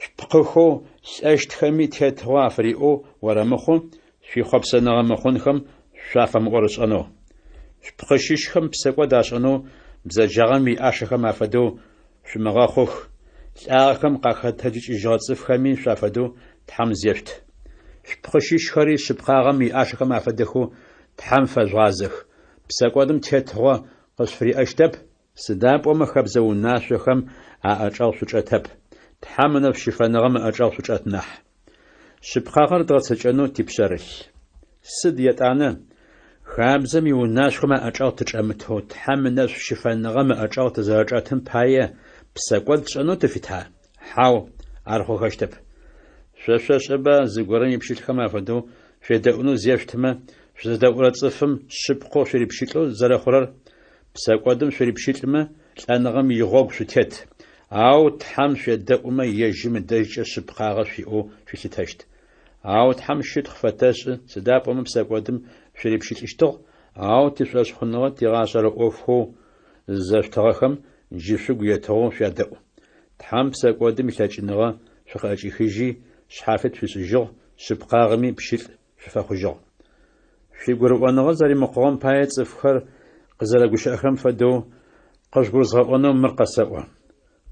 шъупкъыхэу лӏэщтхэми тетыгъо афыриӏэу орэмыхъу, шъуихъопсэныгъэ мыхъунхэм шъуафэмыӏорышӏэнэу. Шъупкъы щыщхэм псэкӏод ашӏэнэу бзэджагъэм иӏашэхэм афэдэу шъумыгъэхъух, лӏагъэхэм къахэтэджыкӏыжьыгъэ цӏыфхэми шъуафэдэу Тхьэм зешъут. Шъупкъы щыщхэри шъыпкъагъэм иӏашэхэм афэдэхэу Тхьэм фэжъугъазэх. Псэкӏодым тетыгъо къышъуфыриӏэщтэп, сыда пӏомэ хэбзэ унашъохэм аӏэчӏэгъ шъучӏэтэп, Тхьэм ынэшӏу щыфэныгъэм ыӏэчӏэгъ шъучӏэт нахь. Шъыпкъагъэр дгъэцэкӏэнэу типшъэрылъ. Сыд етӏанэ? Хабзэм иунашъохэм аӏэчӏэгъ тычӏэмытэу Тхьэм ынэшӏу щыфэныгъэм ыӏэчӏэгъ тызэрэчӏэтым пае псэкӏод тшӏэнэу тыфита? Хьау, ар хъухэщтэп. Шъо шъошӏэба зыгорэм ипщылӏхэм афэдэу шъуедэӏунэу зешъутымэ, шъузэдэӏурэ цӏыфым шъыпкъэу шъурипщылӏэу зэрэхъурэр? Псэкӏодым шъурипщылӏмэ, лӏэныгъэм игъогу шъутет, ау Тхьэм шъуедэӏумэ, ежьым ыдэжькӏэ шъыпкъагъэ шъуиӏэу шъуилъытэщт. Ау Тхьэм щытхъу фэтэшӏы, сыда пӏомэ псэкӏодым шъурипщылӏыщтыгъ, ау тишӏошъхъуныгъэ тигъашӏэрэ ӏофхэу зызэшъутыгъэхэм джы шъугу етыгъэу шъуядэӏу. Тхьэм псэкӏодым илъэкӏыныгъэ шъукъыӏэкӏихыжьи, шъхьафит шъуишӏыжьыгъ, шъыпкъагъэми пщылӏ шъуфэхъужьыгъ. Шъуигурыӏоныгъэ зэримыкъугъэм пае цӏыфхэр къызэрэгущыӏэхэрэм фэдэу, Къыжъугурызгъэӏонэу мыр къэсэӏо.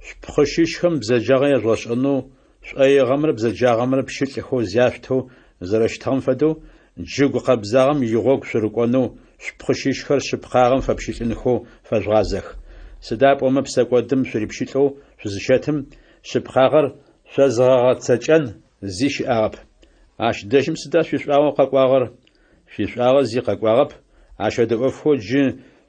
Шъупкъы щыщхэм бзэджагъэ ежъугъэшӏэнэу, шӏоигъэмрэ бзэджагъэмрэ пщылӏхэу зяшъутэу зэрэщытыгъэм фэдэу, джы гукъэбзагъэм игъогу шъурыкӏонэу, шъупкъы щыщхэр шъыпкъагъэм фэпщылӏынхэу фэжъугъазэх. Сыда пӏомэ псэкӏодым шъурипщылӏэу шъузыщэтым, шъыпкъагъэр шъозыгъэгъэцэкӏэн зи щыӏагъэп. Ащ дэжьым сыда шъуишӏуагъэу къэкӏуагъэр? Шъуишӏуагъэ зи къэкӏуагъэп, ащ фэдэ ӏофхэу джы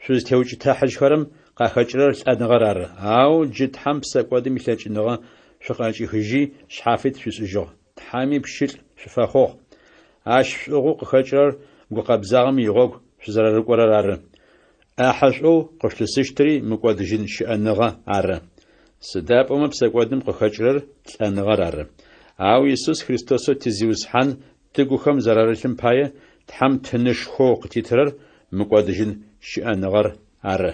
шъузтеукӏытыхьажьхэрэм къахэкӏырэр лӏэныгъэр ары. Ау джы Тхьэм псэкӏодым илъэкӏыныгъэ шъукъыӏэкӏихыжьи, шъхьафит шъуишӏыжьыгъ. Тхьэми пщылӏ шъуфэхъугъ. Ащ шӏугъэу къыхэкӏырэр гукъэбзагъэм игъогу шъузэрэрыкӏорэр ары. ӏахьэшӏоу къышъулъысыщтыри мыкӏодыжьын щыӏэныгъэ ары. Сыда пӏомэ псэкӏодым къыхэкӏырэр лӏэныгъэр ары. Ау Исус Христосэу ти Зиусхьан тыгухэм зэрарылъым пае Тхьэм тынышхоу къытитырэр мыкӏодыжьын щыӏэныгъэр ары.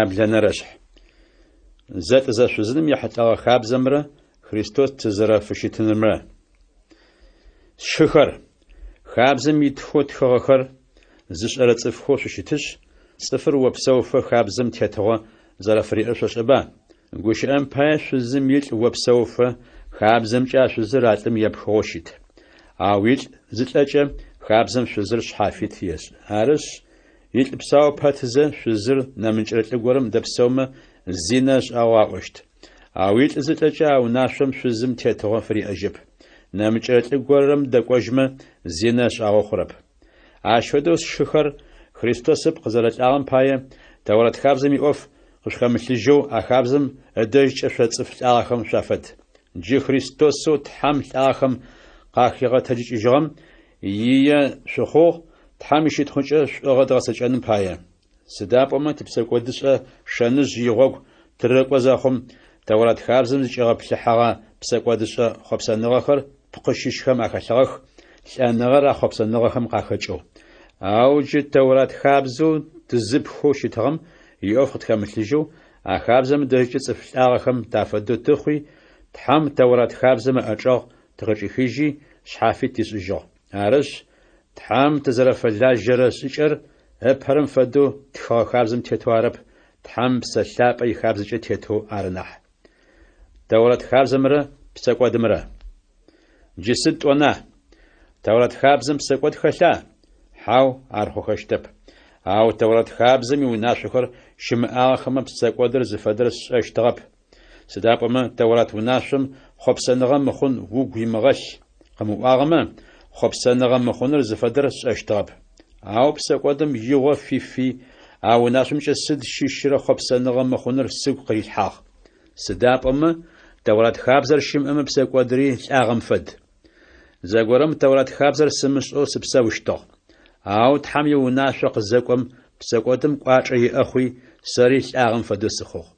Яблэнэрэшъхь. Зэлӏзэшъузыным ехьылӏэгъэ хабзэмрэ Христос тызэрэфыщытынымрэ. Сшыхэр, хабзэм итхэу тхыгъэхэр зышӏэрэ цӏыфхэу шъущытышъ, цӏыфыр опсэуфэ хабзэм тетыгъо зэрэфыриӏэр шъошӏэба? Гущыӏэм пае, шъузым илӏ опсэуфэ, хабзэмкӏэ а шъузыр а лӏым епхыгъэу щыт. Ау илӏ зылӏэкӏэ, хабзэм шъузыр шъхьафит ешӏы. Арышъ, илӏ псау пэтызэ, шъузыр нэмыкӏрэ лӏы горэм дэпсэумэ, зинэ ышӏагъэу аӏощт. Ау илӏ зылӏэкӏэ а унашъом шъузым тетыгъо фыриӏэжьэп. Нэмыкӏрэ лӏы горэм дэкӏожьмэ, зинэ ышӏагъэу хъурэп. Ащ фэдэу, сшыхэр, Христос ыпкъ зэрэлӏагъэм пае, Тэурэт хабзэм иӏоф къышъухэмылъыжьэу а хабзэм ыдэжькӏэ шъо цӏыф лӏагъэхэм шъуафэд. Джы Христосэу Тхьэм лӏагъэхэм къахигъэтэджыкӏыжьыгъэм ие шъухъугъ, Тхьэм ищытхъукӏэ шӏугъэ дгъэцэкӏэным пае. Сыда пӏомэ типсэкӏодышӏэ шэныжъ игъогу тырыкӏо зэхъум, Тэурат хабзэм зыкӏигъэплъыхьэгъэ псэкӏодышӏэ хъопсэныгъэхэр тпкъы щыщхэм ахэлъыгъэх, лӏэныгъэр а хъопсэныгъэхэм къахэкӏэу. Ау джы Тэурат хабзэу тызыпхэу щытыгъэм иӏоф къытхэмылъыжьэу, а хабзэм ыдэжькӏэ цӏыф лӏагъэхэм тафэдэу тыхъуи, Тхьэм Тэурат хабзэм ыӏэчӏэгъ тыкъычӏихыжьи, шъхьафит тишӏыжьыгъ. Арышъ, Тхьэм тызэрэфэлажьэрэ шӏыкӏэр ыпэрэм фэдэу тхыгъэ хабзэм тетэу арэп, Тхьэм Псэ Лъапӏэ ихабзэкӏэ тетэу ары нахь. Тэурэт хабзэмрэ псэкӏодымрэ. Джы сыд тӏона? Тэурэт хабзэм псэкӏод хэлъа? Хьау, ар хъухэщтэп. Ау Тэурэт хабзэм иунашъохэр щымыӏагъэхэмэ псэкӏодыр зыфэдэр сшӏэщтыгъэп. Сыда пӏомэ Тэурат унашъом хъопсэныгъэ мыхъун угу имыгъэлъ къымыӏуагъэмэ, хъопсэныгъэ мыхъуныр зыфэдэр сшӏэщтыгъэп. Ау псэкӏодым игъо фифи, а унашъомкӏэ сыд щыщрэ хъопсэныгъэ мыхъуныр сыгу къырилъхьагъ. Сыда пӏомэ Тэурат хабзэр щымыӏэмэ псэкӏодри лӏагъэм фэд. Зэгорэм Тэурат хабзэр сымышӏэу сыпсэущтыгъ. Ау Тхьэм иунашъо къызэкӏом, псэкӏодым кӏуачӏэ иӏэ хъуи, сэри лӏагъэм фэдэу сыхъугъ.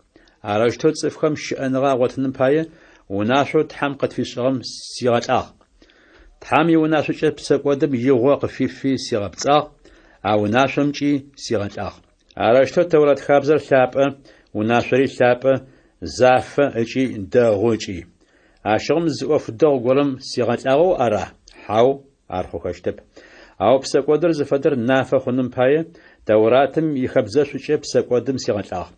Арэущтэу цӏыфхэм щыӏэныгъэ агъотыным пае, унашъоу Тхьэм къытфишӏыгъэм сигъэлӏагъ. Тхьэм иунашъокӏэ псэкӏодым игъо къыфифи сигъэпцӏагъ, а унашъомкӏи сигъэлӏагъ. Арэущтэу Тэурат хабзэр лъапӏэ, унашъори лъапӏэ, зафэ ыкӏи дэгъу ыкӏи. Ащыгъум зы ӏоф дэгъу горэм сигъэлӏагъэу ара? Хьау, ар хъухэщтэп. Ау псэкӏодыр зыфэдэр нафэ хъуным пае, Тэуратым ихэбзэшӏукӏэ псэкӏодым сигъэлӏагъ.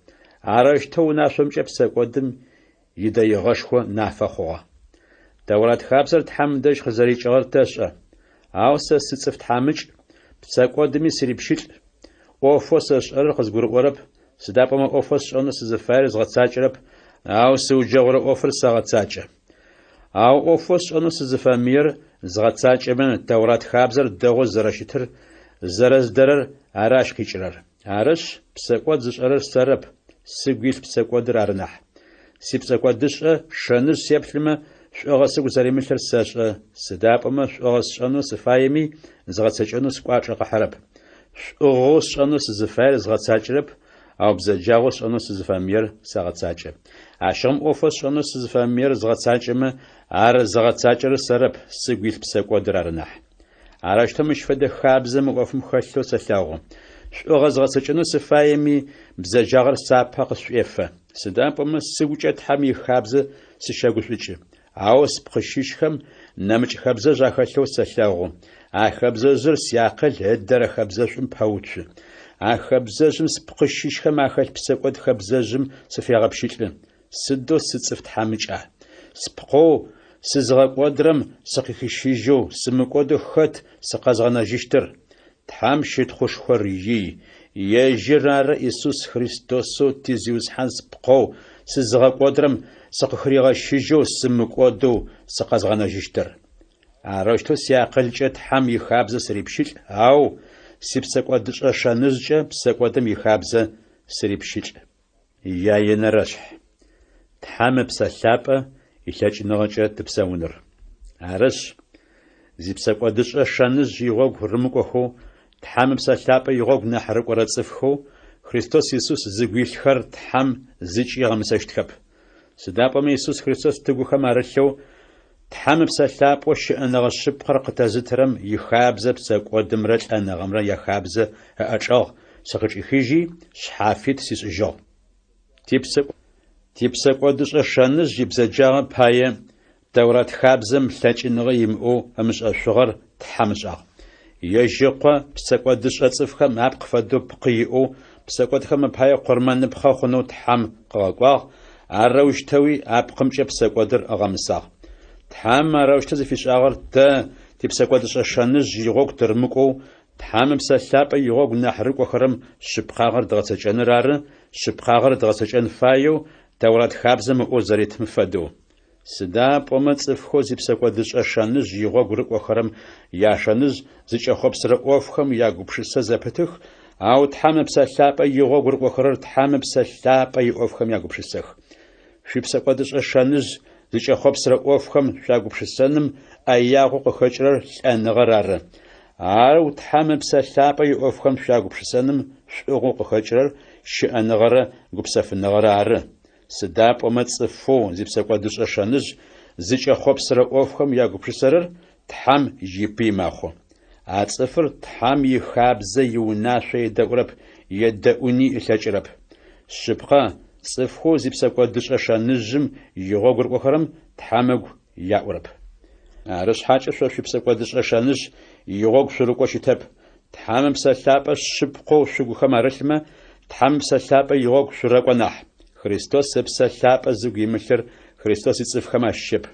Арэущтэу унашъомкӏэ псэкӏодым идэигъэшхо нафэ хъугъэ. Тэурат хабзэр Тхьэм дэжь къызэрикӏыгъэр тэшӏэ. Ау сэ сыцӏыф тхьамыкӏ, псэкӏодыми сырипщылӏ. ӏофэу сэ сшӏэрэр къызгурыӏорэп, сыда пӏомэ ӏофэу сшӏэнэу сызыфаер згъэцакӏэрэп, ау сыуджэгъурэ ӏофыр сэгъэцакӏэ. Ау ӏофэу сшӏэнэу сызыфэмыер згъэцакӏэмэ, Тэурат хабзэр дэгъоу зэрэщытыр зэрэздэрэр ары ащ къикӏырэр. Арышъ, псэкӏод зышӏэрэр сэрэп, сыгу илъ псэкӏодыр ары нахь. Сипсэкӏодышӏэ шэныжъ сеплъымэ, шӏугъэ сыгу зэримылъыр сэшӏэ, сыда пӏомэ шӏугъэ сшӏэнэу сыфаеми, згъэцэкӏэнэу скӏуачӏэ къыхьырэп. Шӏугъэу сшӏэнэу сызыфаер згъэцакӏэрэп, ау бзэджагъэу сшӏэнэу сызыфэмыер сэгъэцакӏэ. Ащыгъум ӏофэу сшӏэнэу сызыфэмыер згъэцакӏэмэ, ар зыгъэцакӏэрэр сэрэп, сыгу илъ псэкӏодыр ары нахь. Арэущтэу мыщ фэдэ хабзэ мы ӏофым хэлъэу сэлъэгъу. Шӏугъэ згъэцэкӏэнэу сыфаеми, бзэджагъэр сапэ къысшӏуефэ. Сыда пӏомэ сыгукӏэ Тхьэм ихабзэ сыщэгушӏукӏы. Ау спкъы щыщхэм нэмыкӏ хэбзэжъ ахэлъэу сэлъэгъу. А хэбзэжъыр сиакъыл ыдэрэ хэбзэшӏум пэуцу. А хэбзэжъым спкъы щыщхэм ахэлъ псэкӏод хэбзэжъым сыфегъэпщылӏы. Сыдэу сыцӏыф тхьамыкӏа! Спкъэу сызыгъэкӏодырэм сыкъыхищыжьэу, сымыкӏодэу хэт сыкъэзгъэнэжьыщтыр? Тхьэм щытхъушхор ий! Ежьыр ары Исус Христосэу ти Зиусхьан спкъэу сызыгъэкӏодырэм сыкъыхыригъэщыжьэу сымыкӏодэу сыкъэзгъэнэжьыщтыр. Арэущтэу сиакъылкӏэ Тхьэм ихабзэ сырипщылӏ, ау сипсэкӏодышӏэ шэныжъкӏэ псэкӏодым ихабзэ сырипщылӏ. Яенэрэшъхь. Тхьэм Ыпсэ Лъапӏэ илъэкӏыныгъэкӏэ тыпсэуныр. Арышъ, зипсэкӏодышӏэ шэныжъ игъогу рымыкӏохэу, Тхьэм Ыпсэ Лъапӏэ игъогу нахь рыкӏорэ цӏыфхэу Христос Исус зыгу илъхэр Тхьэм зыкӏи ыгъэмысэщтхэп. Сыда пӏомэ Исус Христос тыгухэм арылъэу, Тхьэм Ыпсэ Лъапӏэу щыӏэныгъэ шъыпкъэр къытэзытырэм ихабзэ псэкӏодымрэ лӏэныгъэмрэ яхабзэ ыӏэчӏэгъ сыкъычӏихыжьи, шъхьафит сишӏыжьыгъ. Типсэкӏодышӏэ шэныжъ ибзэджагъэ пае Тэурат хабзэм лъэкӏыныгъэ имыӏэу ымышӏэшъугъэр Тхьэм ышӏагъ. Ежь Ыкъо псэкӏодышӏэ цӏыфхэм апкъ фэдэу пкъы иӏэу псэкӏодхэм апае къурмэныпхъэ хъунэу Тхьэм къыгъэкӏуагъ, арэущтэуи а пкъымкӏэ псэкӏодыр ыгъэмысагъ. Тхьэм арэущтэу зыфишӏагъэр тэ типсэкӏодышӏэ шэныжъ игъогу тырымыкӏоу, Тхьэм Ыпсэ Лъапӏэ игъогу нахь рыкӏохэрэм шъыпкъагъэр дгъэцэкӏэныр ары, шъыпкъагъэр дгъэцэкӏэн фаеу Тэурат хабзэм ыӏоу зэритым фэдэу. Сыда пӏомэ цӏыфхэу зипсэкӏодышӏэ шэныжъ игъогу рыкӏохэрэм яшэныжъ зыкӏэхъопсырэ ӏофхэм ягупшысэ зэпытых, ау Тхьэм Ыпсэ Лъапӏэ игъогу рыкӏохэрэр Тхьэм Ыпсэ Лъапӏэ иӏофхэм ягупшысэх. Шъуипсэкӏодышӏэ шэныжъ зыкӏэхъопсырэ ӏофхэм шъуягупшысэным ӏэягъэу къыхэкӏырэр лӏэныгъэр ары. Ау Тхьэм Ыпсэ Лъапӏэ иӏофхэм шъуягупшысэным шӏугъэу къыхэкӏырэр щыӏэныгъэрэ гупсэфыныгъэрэ ары. Сыда пӏомэ цӏыфэу зипсэкӏодышӏэ шэныжъ зыкӏэхъопсырэ ӏофхэм ягупшысэрэр Тхьэм ипый мэхъу. А цӏыфыр Тхьэм ихабзэ иунашъо едэӏурэп, едэӏуни ылъэкӏырэп. Шъыпкъэ, цӏыфхэу зипсэкӏодышӏэ шэныжъым игъогу рыкӏохэрэм Тхьэм ыгу яӏурэп. Ары шъхьакӏэ шъо шъуипсэкӏодышӏэ шэныжъ игъогу шъурыкӏоу щытэп, Тхьэм Ыпсэ Лъапӏэ шъыпкъэу шъугухэм арылъмэ, Тхьэм Ыпсэ Лъапӏэ игъогу шъурэкӏо нахь. Христос Ыпсэ Лъапӏэ зыгу имылъыр Христос ицӏыфхэм ащыщэп.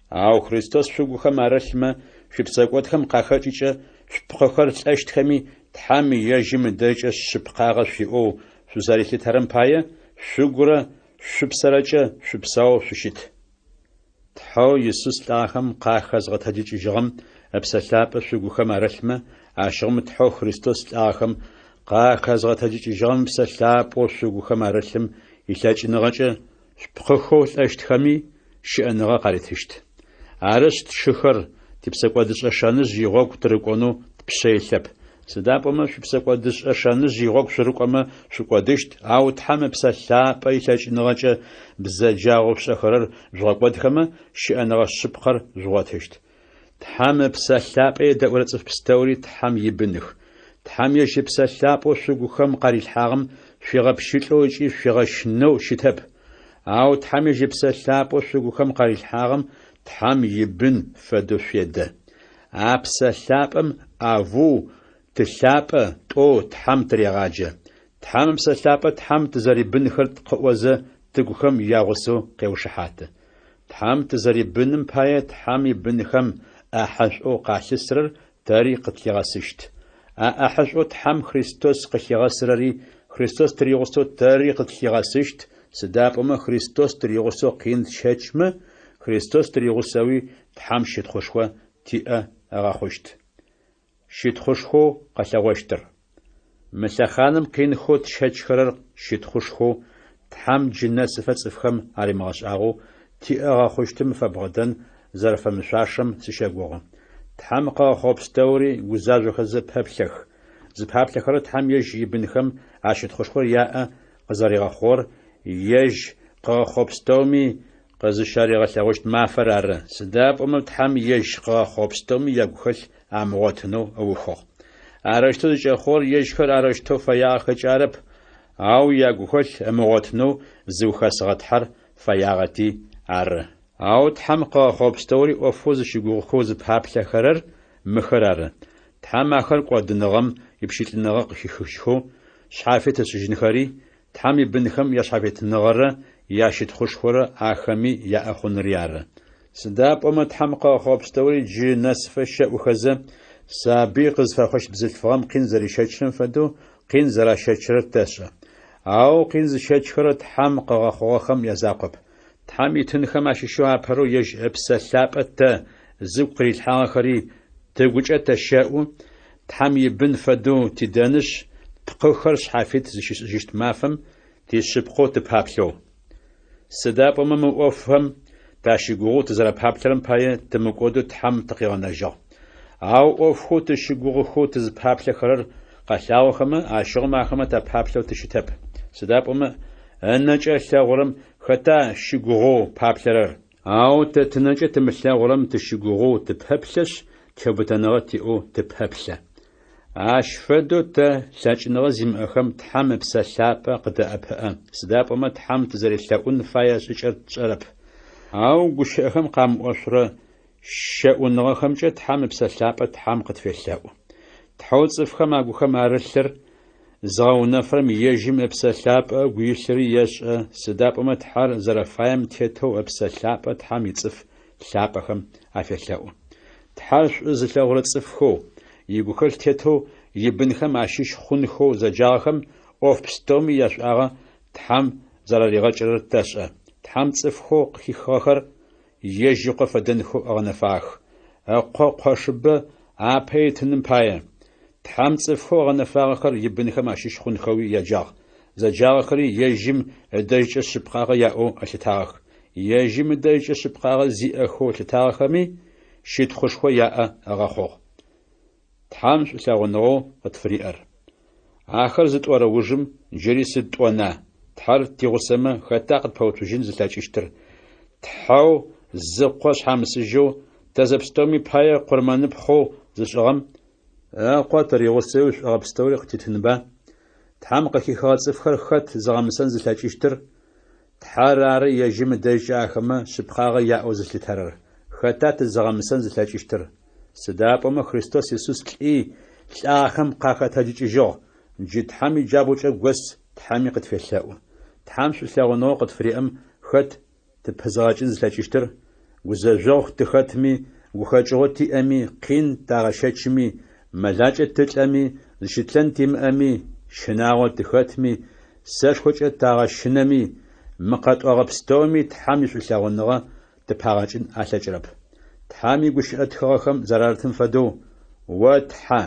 Ау Христос шъугухэм арылъмэ, шъуипсэкӏодхэм къахэкӏыкӏэ шъупкъыхэр лӏэщтхэми, Тхьэм ежьым ыдэжькӏэ шъыпкъагъэ шъуиӏэу шъузэрилъытэрэм пае, шъугурэ шъупсэрэкӏэ шъупсэу шъущыт. Тхьэу Исус лӏагъэхэм къахэзгъэтэджыкӏыжьыгъэм Ыпсэ Лъапӏэ шъугухэм арылъмэ, ащыгъум Тхьэу Христос лӏагъэхэм къахэзгъэтэджыкӏыжьыгъэм Ыпсэ Лъапӏэу шъугухэм арылъым илъэкӏыныгъэкӏэ шъупкъыхэу лӏэщтхэми щыӏэныгъэ къаритыщт. Арышъ, тшыхэр, типсэкӏодышӏэ шэныжъ игъогу тырыкӏонэу тпшъэ илъэп. Сыда пӏомэ шъуипсэкӏодышӏэ шэныжъ игъогу шъурыкӏомэ шъукӏодыщт, ау Тхьэм Ыпсэ Лъапӏэ илъэкӏыныгъэкӏэ бзэджагъэу шъушӏэхэрэр жъугъэкӏодхэмэ, щыӏэныгъэ шъыпкъэр жъугъотыщт. Тхьэм Ыпсэ Лъапӏэ едэӏурэ цӏыф пстэури Тхьэм ибыных. Тхьэм ежь Ыпсэ Лъапӏэу шъугухэм къарилъхьагъэм шъуигъэпщылӏэу ыкӏи шъуигъэщынэу щытэп. Ау Тхьэм ежь Ыпсэ Лъапӏэу шъугухэм къарилъхьагъэм Тхьэм ибын фэдэу шъуедэ. А Псэ Лъапӏэм Авву, Ты лъапӏэ, тӏоу Тхьэм тырегъаджэ. Тхьэм Ыпсэ Лъапӏэ Тхьэм тызэрибынхэр къыӏозэ, тыгухэм ягъусэу къеушыхьаты. Тхьэм тызэрибыным пае Тхьэм ибынхэм ӏахьышӏоу къалъысырэр тэри къытлъигъэсыщт. А ӏахьышӏоу Тхьэм Христос къылъигъэсырэри Христос тыригъусэу тэри къытлъигъэсыщт, сыда пӏомэ Христос тыригъусэу къин тщэчмэ, Христос тыригъусэуи Тхьэм щытхъушхо тиӏэ ыгъэхъущт. Щытхъушхоу къэлъэгъощтыр. Мы лъэхъаным къинхэу тщэчхэрэр щытхъушхоу, Тхьэм джы нэсыфэ цӏыфхэм аримыгъэшӏагъэу, тиӏэ ыгъэхъущтым фэбгъэдэн зэрэфэмышъуашэм сыщэгугъы. Тхьэм къыгъэхъугъэ пстэури гузажъохэзэ пэплъэх. Зыпаплъэхэрэр Тхьэм ежь ибынхэм а щытхъушхор яӏэ къызэригъэхъугъэр ежь къыгъэхъугъэ пстэуми къызыщаригъэлъэгъущт мафэр ары, сыда пӏомэ Тхьэм ежь къыгъэхъугъэ пстэуми ягухэлъ амыгъотынэу ыухыгъ. Арэущтэу зыкӏэхъугъэр ежьхэр арэущтэу фэягъэхэкӏэ арэп, ау ягухэлъ ымыгъотынэу зыухэсыгъэ Тхьэр фэягъэти ары. Ау Тхьэм къыгъэхъугъэ пстэури ӏофэу зыщыгугъыхэу зыпаплъэхэрэр мыхэр ары, Тхьэм ахэр кӏодыныгъэм ипщылӏыныгъэ къыхихыжьхэу, шъхьафит ышӏыжьынхэри, Тхьэм ибынхэм яшъхьафитыныгъэрэ ящытхъушхорэ ахэми яӏэ хъунри ары. Сыда пӏомэ Тхьэм къыгъэхъугъэ пстэури джы нэсыфэ щэӏухэзэ, сабый къызфэхъущт бзылъфыгъэм къин зэрищэчрэм фэдэу къин зэращэчрэр тэшӏэ. Ау къин зыщэчхэрэр Тхьэм къыгъэхъугъэхэм язакъоп. Тхьэм итынхэм ащыщэу апэрэу ежь Ыпсэ Лъапӏэ тэ, зыгу къырилъхьагъэхэри, тыгукӏэ тэщэӏу, Тхьэм ибын фэдэу тидэнышъ, тпкъыхэр шъхьафит зыщишӏыжьыщт мафэм тишъыпкъэу тыпаплъэу. Сыда пӏомэ мы ӏофхэм тащыгугъэу тызэрэпаплъэрэм пае тымыкӏодэу Тхьэм тыкъигъэнэжьыгъ. Ау ӏофхэу тыщыгугъыхэу тызпаплъэхэрэр къэлъагъохэмэ, ащыгъум ахэмэ тапаплъэу тыщытэп. Сыда пӏомэ ынэкӏэ ылъэгъурэм хэта щыгугъэу паплъэрэр? Ау тэ тынэкӏэ тымылъэгъурэм тыщыгугъэу тыпэплъэшъ, теубытэныгъэ тиӏэу тыпэплъэ. Ащ фэдэу тэ, лъэкӏыныгъэ зимыӏэхэм, Тхьэм Ыпсэ Лъапӏэ къыдэӏэпыӏэ, сыда пӏомэ Тхьэм тызэрелъэӏун фае шӏыкӏэр тшӏэрэп. Ау гущыӏэхэм къамыӏошъурэ щэӏуныгъэхэмкӏэ Тхьэм Ыпсэ Лъапӏэ Тхьэм къытфелъэӏу. Тхьэу цӏыфхэм агухэм арылъыр зыгъэунэфырэм ежьым Ыпсэ Лъапӏэ ыгу илъыри ешӏэ, сыда пӏомэ Тхьэр зэрэфаем тетэу Ыпсэ Лъапӏэ Тхьэм ицӏыф лъапӏэхэм афелъэӏу. Тхьэр шӏу зылъэгъурэ цӏыфхэу, игухэлъ тетэу ибынхэм ащыщ хъунхэу зэджагъэхэм ӏоф пстэуми яшӏуагъэ Тхьэм зэраригъэкӏырэр тэшӏэ. Тхьэм цӏыфхэу къыхихыгъэхэр ежь Ыкъо фэдэнхэу ыгъэнэфагъэх, Ыкъо къошыбэ апэ итыным пае. Тхьэм цӏыфхэу ыгъэнэфагъэхэр ибынхэм ащыщ хъунхэуи яджагъ, зэджагъэхэри ежьым ыдэжькӏэ шъыпкъагъэ яӏэу ылъытагъэх. Ежьым ыдэжькӏэ шъыпкъагъэ зиӏэхэу ылъытагъэхэми щытхъушхо яӏэ ыгъэхъугъ. Тхьэм шӏулъэгъуныгъэу къытфыриӏэр. Ахэр зытӏорэ ужым джыри сыд тӏона, Тхьэр тигъусэмэ, хэта къытпэуцужьын зылъэкӏыщтыр? Тхьэу зы Къо шъхьамысыжьэу тэ зэпстэуми пае къурмэныпхъэу зышӏыгъэм, Ыкъо тыригъусэуи шӏогъэ пстэури къытитынба? Тхьэм къыхихыгъэ цӏыфхэр хэт зыгъэмысэн зылъэкӏыщтыр? Тхьэр ары ежьым ыдэжькӏэ ахэмэ шъыпкъагъэ яӏэу зылъытэрэр. Хэта тызыгъэмысэн зылъэкӏыщтыр? Сыда пӏомэ Христос Исус лӏи, лӏагъэхэм къахэтэджыкӏыжьыгъ, джы Тхьэм иджабгъукӏэ гос Тхьэми къытфелъэӏу. Тхьэм шӏулъэгъуныгъэу къытфыриӏэм хэт тыпызгъэкӏын зылъэкӏыщтыр? Гузэжъогъу тыхэтми, гухэкӏыгъо тиӏэми, къин тагъэщэчми, мэлакӏэ тылӏэми, зыщытлъэн тимыӏэми, щынагъо тыхэтми, сэшхокӏэ тагъэщынэми, мы къэтӏогъэ пстэуми Тхьэм ишӏулъэгъуныгъэ тыпагъэкӏын алъэкӏырэп. Тхьэм игущыӏэ тхыгъэхэм зэрарытым фэдэу, О Тхьэ,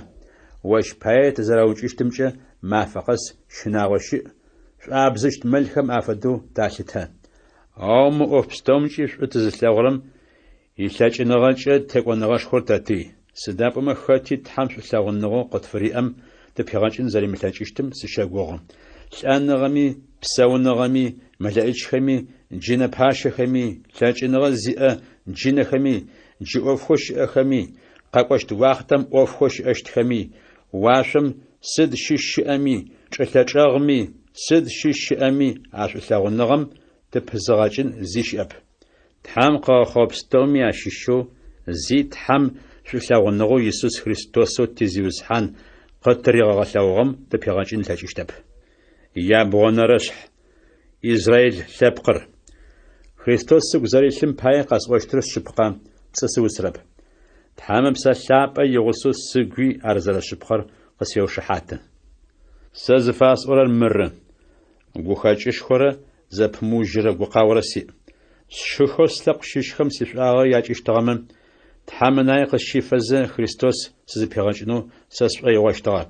ощ пае тызэраукӏыщтымкӏэ мафэ къэс щынагъо щыӏ, шӏуабзыщт мэлхэм афэдэу талъытэ. Ау мы ӏоф пстэумкӏи шӏу тызылъэгъурэм илъэкӏыныгъэкӏэ текӏоныгъэшхор тэтый. Сыда пӏомэ хэти Тхьэм шӏулъэгъуныгъэу къытфыриӏэм тыпигъэкӏын зэримылъэкӏыщтым сыщэгугъы. Лӏэныгъэми, псэуныгъэми, мэлэӏичхэми, джынэ пащэхэми, лъэкӏыныгъэ зиӏэ джынэхэми, джы ӏофхэу щыӏэхэми, къэкӏощт уахътэм ӏофхэу щыӏэщтхэми, уашъом сыд щыщ щыӏэми, чӏылъэ чӏэгъми, сыд щыщ щыӏэми а шӏулъэгъуныгъэм тыпызыгъэкӏын зи щыӏэп. Тхьэм къыгъэхъугъэ пстэуми ащыщэу зи Тхьэм шӏулъэгъуныгъэу Исус Христосэу ти Зиусхьан къытыригъэгъэлъэгъугъэм тыпигъэкӏын ылъэкӏыщтэп. Ябгъонэрэшъхь. Израил лъэпкъыр. Христос сыгу зэрилъым пае къэсӏощтыр шъыпкъэ, пцӏы сыусрэп. Тхьэм Ыпсэ Лъапӏэ игъусэу сыгуи ар зэрэшъыпкъэр къысфеушыхьаты. Сэ зыфасӏорэр мыры, гухэкӏышхорэ зэпымыужьырэ гукъаорэ сиӏ. Сшыхэу слъэпкъ щыщхэм сишӏуагъэ якӏыщтыгъэмэ, Тхьэм ынае къысщифэзэ Христос сызыпигъэкӏынэу сэ сшӏоигъощтыгъэ.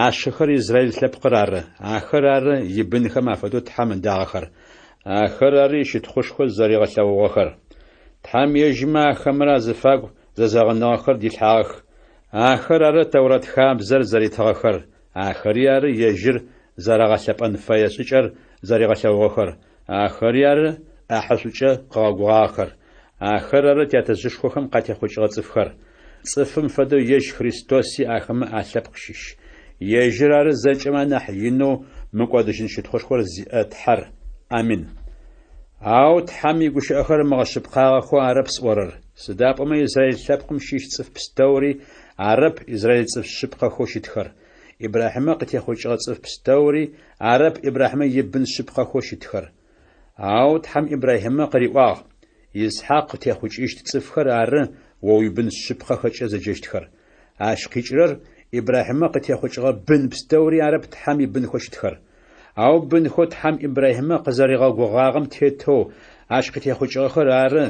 А сшыхэр Израил лъэпкъыр ары, ахэр ары ибынхэм афэдэу Тхьэм ыдагъэхэр, ахэр ары ищытхъушхо зэригъэлъэгъугъэхэр. Тхьэм ежьымрэ ахэмрэ азыфагу зэзэгъыныгъэхэр дилъхьагъэх, ахэр ары Тэурат хабзэр зэритыгъэхэр, ахэри ары ежьыр зэрагъэлъэпӏэн фэе шӏыкӏэр зэригъэлъэгъугъэхэр, ахэри ары ӏахьышӏукӏэ къыгъэгугъагъэхэр, ахэр ары тятэжъышхохэм къатехъукӏыгъэ цӏыфхэр. Цӏыфым фэдэу ежь Христоси ахэмэ алъэпкъ щыщ. Ежьыр ары зэкӏэмэ анахь инэу мыкӏодыжьын щытхъушхор зиӏэ Тхьэр. Амин. Ау Тхьэм игущыӏэхэр мыгъэшъыпкъагъэхэу арэп сӏорэр, сыда пӏомэ Израил лъэпкъым щыщ цӏыф пстэури арэп израил цӏыф шъыпкъэхэу щытхэр. Ибрахьимэ къытехъукӏыгъэ цӏыф пстэури арэп Ибрахьимэ ибын шъыпкъэхэу щытхэр. Ау Тхьэм Ибрахьимэ къыриӏуагъ: Исхьакъ къытехъукӏыщт цӏыфхэр ары о уибын шъыпкъэхэкӏэ зэджэщтхэр. Ащ къикӏырэр Ибрахьимэ къытехъукӏыгъэ бын пстэури арэп Тхьэм ибынхэу щытхэр. Ау бынхэу Тхьэм Ибрахьимэ къызэригъэгугъагъэм тетэу ащ къытехъукӏыгъэхэр ары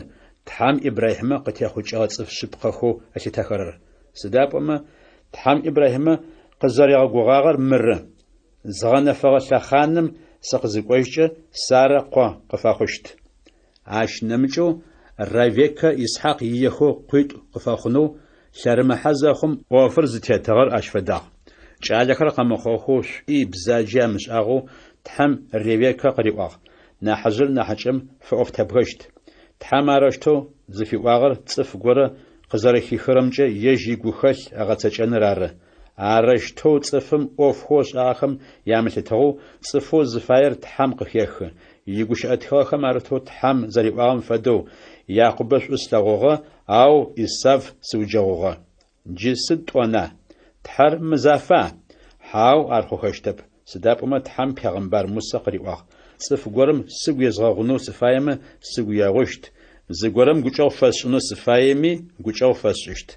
Тхьэм Ибрахьимэ къытехъукӏыгъэ цӏыф шъыпкъэхэу ылъытэхэрэр. Сыда пӏомэ Тхьэм Ибрахьимэ къызэригъэгугъагъэр мыры: Згъэнэфэгъэ лъэхъаным сыкъызыкӏожькӏэ, Сарэ къо къыфэхъущт. Ащ нэмыкӏэу Ревеккэ Исхьакъ иехэу къуитӏу къыфэхъунэу лъэрымыхьэ зэхъум, ӏофыр зытетыгъэр ащ фэдагъ. Кӏалэхэр къэмыхъугъэхэу шӏуи бзаджи амышӏагъэу Тхьэм Ревеккэ къыриӏуагъ: Нахьыжъыр нахьыкӏэм фэӏофтэбгэщт. Тхьэм арэущтэу зыфиӏуагъэр цӏыф горэ къызэрэхихырэмкӏэ ежь игухэлъ ыгъэцэкӏэныр ары. Арэущтэу цӏыфым ӏофхэу ышӏагъэхэм ямылъытыгъэу цӏыфэу зыфаер Тхьэм къыхехы. Игущыӏэ тхыгъэхэм арытэу Тхьэм зэриӏуагъэм фэдэу, Якъубэ шӏу слъэгъугъэ, ау Исав сыуджэгъугъэ. Джы сыд тӏона? Тхьэр мызафа? Хьау, ар хъухэщтэп. Сыда пӏомэ Тхьэм пегъэмбар Мусэ къыриӏуагъ, Цӏыф горэм сыгу езгъэгъунэу сыфаемэ, сыгу егъущт, зыгорэм гукӏэгъу фэсшӏынэу сыфаеми, гукӏэгъу фэсшӏыщт.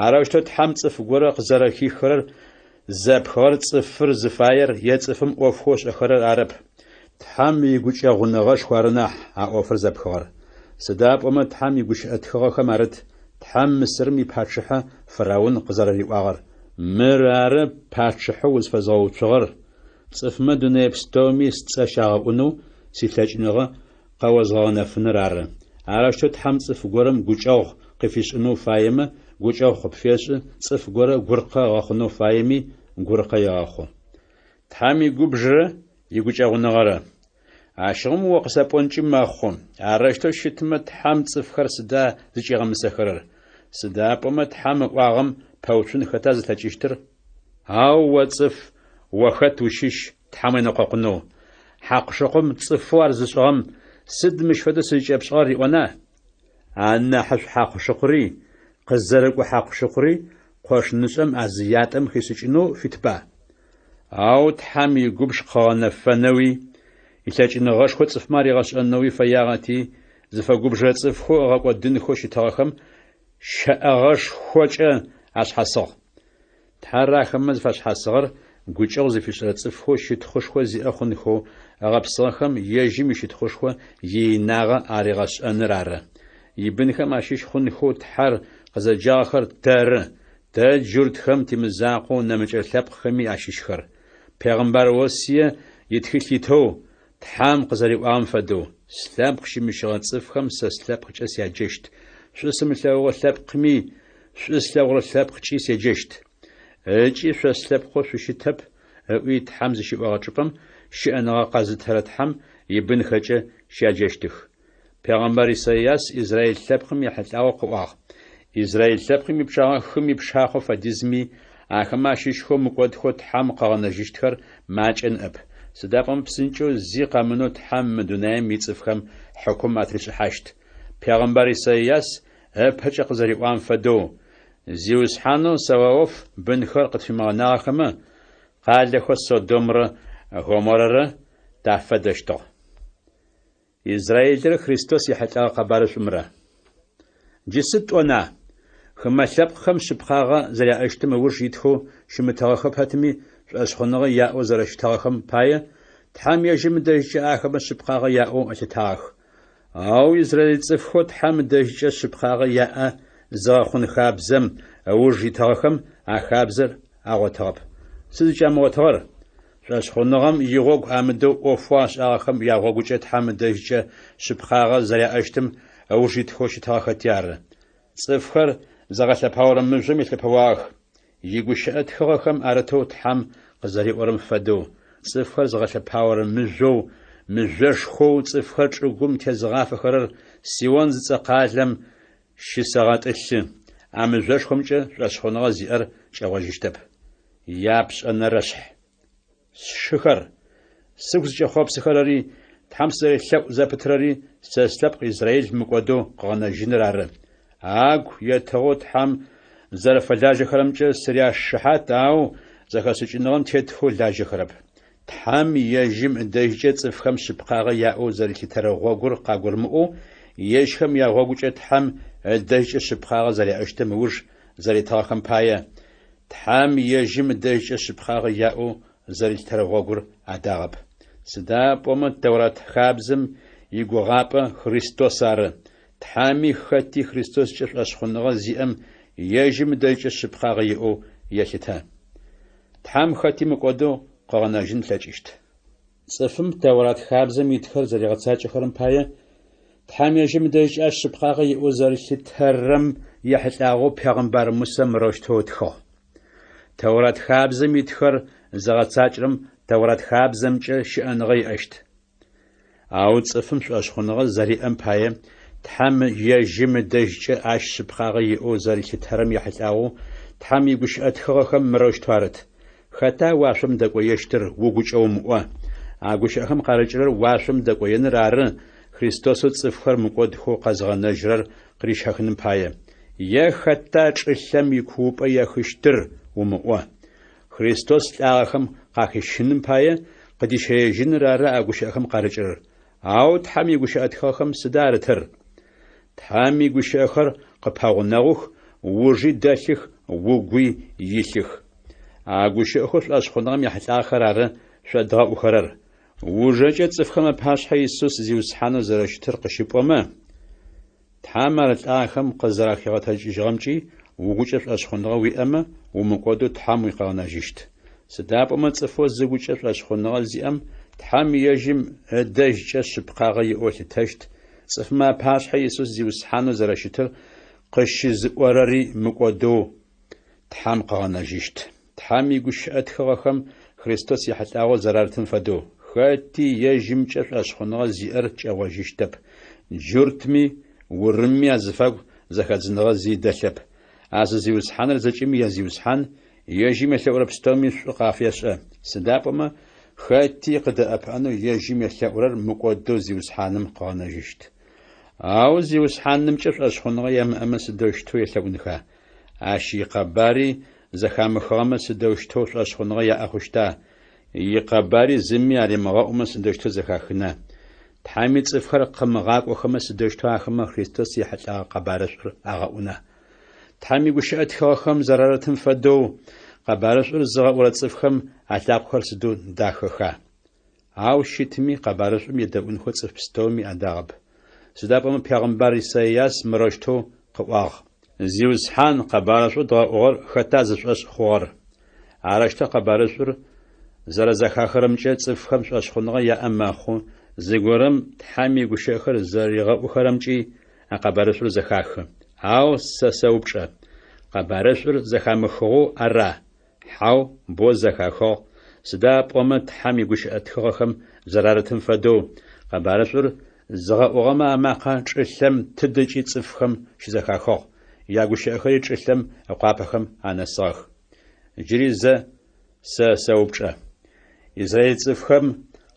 Арэущтэу Тхьэм цӏыф горэ къызэрэхихырэр зэпхыгъэр цӏыфыр зыфаер е цӏыфым ӏофхэу ышӏэхэрэр арэп. Тхьэм игукӏэгъуныгъэшху ары нахь а ӏофыр зэпхыгъэр. Сыда пӏомэ Тхьэм игущыӏэ тхыгъэхэм арыт, Тхьэм Мысырым ипачъыхьэ фараун къызэрэриӏуагъэр, Мыр ары пачъыхьэу узфэзгъэуцугъэр, цӏыфмэ дунэе пстэуми сцӏэ щагъэӏунэу силъэкӏыныгъэ къэозгъэгъэнэфыныр ары. Арэущтэу Тхьэм цӏыф горэм гукӏэгъу къыфишӏынэу фаемэ, гукӏэгъу къыпфешӏы, цӏыф горэ гуркъэ ыгъэхъунэу фаеми, гуркъэ егъэхъу. Тхьэм игубжырэ игукӏэгъуныгъэрэ. Ащыгъум о къысэпӏонкӏи мэхъу, арэущтэу щытмэ, Тхьэм цӏыфхэр сыда зыкӏигъэмысэхэрэр? Сыда пӏомэ Тхьэм ыӏуагъэм пэуцун хэта зылъэкӏыщтыр? Ау о цӏыф, о хэт ущыщ Тхьэм уенэкъокъунэу? Хьакъу-шыкъум цӏыфэу ар зышӏыгъэм, сыд мыщ фэдэу сызкӏэпшӏыгъэр риӏона? Анахьышӏу хьакъу-шыкъури, къызэрыкӏо хьакъу-шыкъури къошынышӏэм а зы ятӏэм хишӏыкӏынэу фитба? Ау Тхьэм игубж къыгъэнэфэнэуи, илъэкӏыныгъэшхо цӏыфмэ аригъэшӏэнэуи фэягъэти, зыфэгубжырэ цӏыфхэу ыгъэкӏодынхэу щытыгъэхэм щэӏэгъэшхокӏэ ашъхьасыгъ. Тхьэр ахэмэ зыфашъхьасыгъэр гукӏэгъу зыфишӏырэ цӏыфхэу щытхъушхо зиӏэ хъунхэу ыгъэпсыгъэхэм ежьым ищытхъушхо иинагъэ аригъэшӏэныр ары. Ибынхэм ащыщ хъунхэу Тхьэр къызэджагъэхэр тэры, тэ джуртхэм тимызакъоу нэмыкӏрэ лъэпкъхэми ащыщхэр. Пегъымбар Осие итхылъ итэу, Тхьэм къызэриӏуагъэм фэдэу, Слъэпкъ щымыщыгъэ цӏыфхэм сэ слъэпкъкӏэ сяджэщт, шӏу сымылъэгъугъэ лъэпкъми шӏу слъэгъурэ лъэпкъкӏи седжэщт. Ыкӏи шъо слъэпкъэу шъущытэп, ыӏуи Тхьэм зыщиӏогъэ чӏыпӏэм щыӏэныгъэ къэзытырэ Тхьэм ибынхэкӏэ щяджэщтых. Пегъэмбар Исайас израил лъэпкъым ехьылӏагъэу къыӏуагъ, Израил лъэпкъым ипчъагъэ хым ипшахъо фэдизми, ахэмэ ащыщхэу мыкӏодхэу Тхьэм къыгъэнэжьыщтхэр макӏэ ныӏэп. Сыда пӏомэ псынкӏэу зи къэмынэу Тхьэм мы дунаим ицӏыфхэм хьыкум атришӏыхьащт. Пегъэмбар Исайас ыпэкӏэ къызэриӏуагъэм фэдэу, Зиусхьанэу Саваоф бынхэр къытфимыгъэнагъэхэмэ, къалэхэу Содомрэ Гоморрэрэ тафэдэщтыгъ. Израилрэ Христос ехьылӏэгъэ къэбарышӏумрэ. Джы сыд тӏона? Хымэ лъэпкъхэм шъыпкъагъэ зэряӏэщтым ыуж итхэу щымытыгъэхэ пэтми, шӏошъхъуныгъэ яӏэу зэрэщытыгъэхэм пае, Тхьэм ежьым ыдэжькӏэ ахэмэ шъыпкъагъэ яӏэу ылъытагъэх. Ау израиль цӏыфхэу Тхьэм ыдэжькӏэ шъыпкъагъэ яӏэ зыгъэхъун хабзэм ыуж итыгъэхэм а хабзэр агъотыгъэп. Сыд зыкӏамыгъотыгъэр? Шӏошъхъуныгъэм игъогу амыдэу ӏофэу ашӏагъэхэм ягъогукӏэ Тхьэм ыдэжькӏэ шъыпкъагъэ зэряӏэщтым ыуж итхэу щытыгъэхэти ары. Цӏыфхэр зыгъэлъэпаорэ мыжъом елъэпэуагъэх. Игущыӏэ тхыгъэхэм арытэу Тхьэм къызэриӏорэм фэдэу, цӏыфхэр зыгъэлъэпаорэ мыжъоу, мыжъошхоу цӏыфхэр чӏыгум тезыгъафэхэрэр Сион зыцӏэ къалэм щысэгъэтӏылъы. А мыжъошхомкӏэ шӏошъхъуныгъэ зиӏэр кӏэгъожьыщтэп. Япшӏэнэрэшъхь. Сшыхэр, сыгу зыкӏэхъопсыхэрэри, Тхьэм сызэрелъэӏу зэпытрэри сэ слъэпкъ Израил мыкӏодэу къыгъэнэжьыныр ары. Агу етыгъэу Тхьэм зэрэфэлажьэхэрэмкӏэ сыряшыхьат, ау зэхэшӏыкӏыныгъэм тетхэу лажьэхэрэп. Тхьэм ежьым ыдэжькӏэ цӏыфхэм шъыпкъагъэ яӏэу зэрилъытэрэ гъогур къагурымыӏоу, ежьхэм ягъогукӏэ Тхьэм ыдэжькӏэ шъыпкъагъэ зэряӏэщтым ыуж зэритыгъэхэм пае, Тхьэм ежьым ыдэжькӏэ шъыпкъагъэ яӏэу зэрилъытэрэ гъогур адагъэп. Сыда пӏомэ Тэурат хабзэм игугъапӏэ Христос ары. Тхьэми хэти Христоскӏэ шӏошъхъуныгъэ зиӏэм ежьым ыдэжькӏэ шъыпкъагъэ иӏэу елъытэ. Тхьэм хэти мыкӏодэу къыгъэнэжьын ылъэкӏыщт. Цӏыфым Тэурат хабзэм итхэр зэригъэцакӏэхэрэм пае, Тхьэм ежьым ыдэжькӏэ ащ шъыпкъагъэ иӏэу зэрилъытэрэм ехьылӏагъэу пегъымбар Мусэ мырэущтэу ытхыгъ. Тэурат хабзэм итхэр зыгъэцакӏэрэм Тэурат хабзэмкӏэ щыӏэныгъэ иӏэщт. Ау цӏыфым шӏошъхъуныгъэ зэриӏэм пае, Тхьэм ежьым ыдэжькӏэ ащ шъыпкъагъэ иӏэу зэрилъытэрэм ехьылӏагъэу Тхьэм игущыӏэ тхыгъэхэм мырэущтэу арыт: Хэта уашъом дэкӏоещтыр угукӏэ умыӏо. А гущыӏэхэм къарыкӏырэр уашъом дэкӏоеныр ары, Христосэу цӏыфхэр мыкӏодхэу къэзыгъэнэжьырэр къырищэхыным пае. Е Хэта чӏылъэм икуупӏэ ехыщтыр умыӏо. Христос лӏагъэхэм къахищыным пае къыдищэежьыныр ары а гущыӏэхэм къарыкӏырэр. Ау Тхьэм игущыӏэ тхыгъэхэм сыда арытыр? Тхьэм игущыӏэхэр къыппэгъунэгъух, ужи дэлъых, угуи илъых. А гущыӏэхэу шӏошъхъуныгъэм ехьылӏагъэхэр ары шъо дгъэӏухэрэр. Ужэкӏэ цӏыфхэм апашъхьэ Исус Зиусхьанэу зэрэщытыр къыщыпӏомэ, Тхьэм ар лӏахэм къызэрахигъэтэджыкӏыжьыгъэмкӏи угукӏэ шӏошъхъуныгъэ уиӏэмэ, умыкӏодэу Тхьэм уикъыгъэнэжьыщт. Сыда пӏомэ цӏыфэу зыгукӏэ шӏошъхъуныгъэ зиӏэм Тхьэм ежьым ыдэжькӏэ шъыпкъагъэ иӏэу ылъытэщт, цӏыфмэ апашъхьэ Исус Зиусхьанэу зэрэщытыр къыщызыӏорэри мыкӏодэу Тхьэм къыгъэнэжьыщт. Тхьэм игущыӏэ тхыгъэхэм Христос ехьылӏагъэу зэрарытым фэдэу, хэти ежьымкӏэ шӏошъхъуныгъэ зиӏэр кӏэгъожьыщтэп. Джуртми урымми азыфагу зэхэдзыныгъэ зи дэлъэп. А зы Зиусхьаныр зэкӏэми я Зиусхьан, ежьым елъэӏурэ пстэуми шӏу къафешӏэ. Сыда пӏомэ, хэти къыдэӏэпыӏэнэу ежьым елъэӏурэр мыкӏодэу Зиусхьаным къыгъэнэжьыщт. Ау Зиусхьанымкӏэ шӏошъхъуныгъэ ямыӏэмэ сыдэущтэу елъэӏунха? Ащ икъэбари зэхамыхыгъэмэ сыдэущтэу шӏошъхъуныгъэ яӏэ хъущта? Икъэбари зыми аримыгъэӏумэ сыдэущтэу зэхахына? Тхьэми цӏыфхэр къымыгъакӏохэмэ сыдэущтэу ахэмэ Христос ехьылӏэгъэ къэбарышӏур агъэӏуна? Тхьэм игущыӏэ тхыгъэхэм зэрарытым фэдэу, къэбарышӏур зыгъэӏурэ цӏыфхэм алъакъохэр сыдэу дахэха! Ау щытми, къэбарышӏум едэӏунхэу цӏыф пстэуми адагъэп. Сыда пӏомэ пегъымбар Исайас мырэущтэу къыӏуагъ. Зиусхьан, къэбарышӏоу дгъэӏугъэр хэта зышӏошъ хъугъэр? Арэущтэу къэбарышӏур зэрэзэхахырэмкӏэ цӏыфхэм шӏошъхъуныгъэ яӏэ мэхъу, зыгорэм Тхьэм игущыӏэхэр зэригъэӏухэрэмкӏи а къэбарышӏур зэхахы. Ау сэ сэупчӏэ, къэбарышӏур зэхамыхыгъэу ара? Хьау, боу зэхахыгъ, сыда пӏомэ Тхьэм игущыӏэ тхыгъэхэм зэрарытым фэдэу, къэбарышӏур зыгъэӏугъэмэ амакъэ чӏылъэм тыдэкӏи цӏыфхэм щызэхахыгъ, ягущыӏэхэри чӏылъэм ыкъуапэхэм анэсыгъэх. Джыри зэ сэ сэупчӏэ. Израиль цӏыфхэм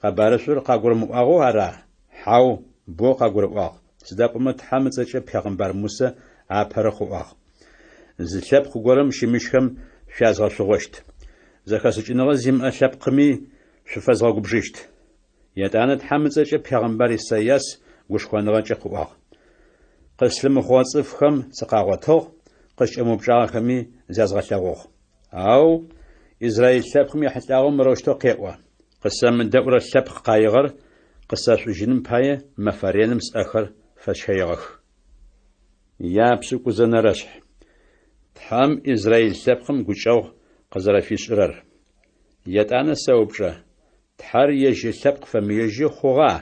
къэбарышӏур къагурымыӏуагъэу ара? Хьау, боу къагурыӏуагъ, сыда пӏомэ Тхьэм ыцӏэкӏэ пегъымбар Мусэ апэрэу къыӏуагъ. Зы лъэпкъ горэм щымыщхэм шъуязгъэшъугъощт. Зэхэшӏыкӏыныгъэ зимыӏэ лъэпкъми шъуфэзгъэгубжыщт. Етӏанэ Тхьэм ыцӏэкӏэ пегъымбар Исайас гушхоныгъэкӏэ къыӏуагъ. Къыслъымыхъугъэ цӏыфхэм сыкъагъотыгъ, къыскӏэмыупчӏагъэхэми зязгъэлъэгъугъ. Ау израиль лъэпкъым ехьылӏагъэу мырэущтэу къеӏо, Къысэмыдэӏурэ лъэпкъ къаигъэр къысэшӏужьыным пае мэфэ реным сӏэхэр фэсщэигъэх. Япшӏыкӏузэнэрэшъхь. Тхьэм израиль лъэпкъым гукӏэгъу къызэрэфишӏырэр. Етӏанэ сэупчӏэ, Тхьэр ежь ылъэпкъ фэмыежьы хъугъа?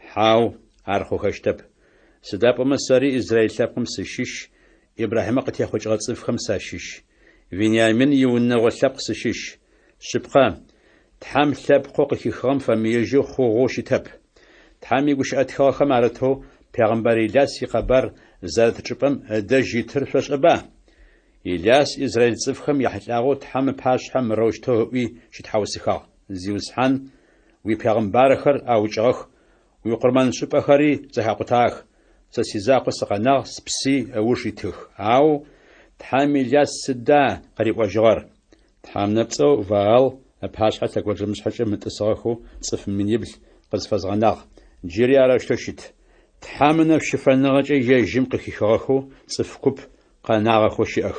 Хьау, ар хъухэщтэп. Сыда пӏомэ сэри израиль лъэпкъым сыщыщ, Ибрахьимэ къытехъукӏыгъэ цӏыфхэм сащыщ. Вениамин иунэгъо лъэпкъ сыщыщ. Шъыпкъэ, Тхьэм лъэпкъэу къыхихыгъэм фэмыежьэу хъугъэу щытэп. Тхьэм игущыӏэ тхыгъэхэм арытэу пегъымбар Иляс икъэбар зэрыт чӏыпӏэм ыдэжь итыр шъошӏэба? Иляс израиль цӏыфхэм яхьылӏагъэу Тхьэм ыпашъхьэ мырэущтэу ыӏуи щытхьаусыхагъ, Зиусхьан, уипегъымбархэр аукӏыгъэх, уикъурмэншӏыпӏэхэри зэхакъутагъэх, сэ сизакъоу сыкъэнагъ, спси ыуж итых. Ау Тхьэм Иляс сыда къыриӏожьыгъэр? Тхьэ нэпцӏэу Ваал ыпашъхьэ лъэгонджэмышъхьэкӏэ мытӏысыгъэхэу цӏыф минибл къызфэзгъэнагъ. Джыри арэущтэу щыт. Тхьэм ынэшӏу щыфэныгъэкӏэ ежьым къыхихыгъэхэу цӏыф куп къэнагъэхэу щыӏэх.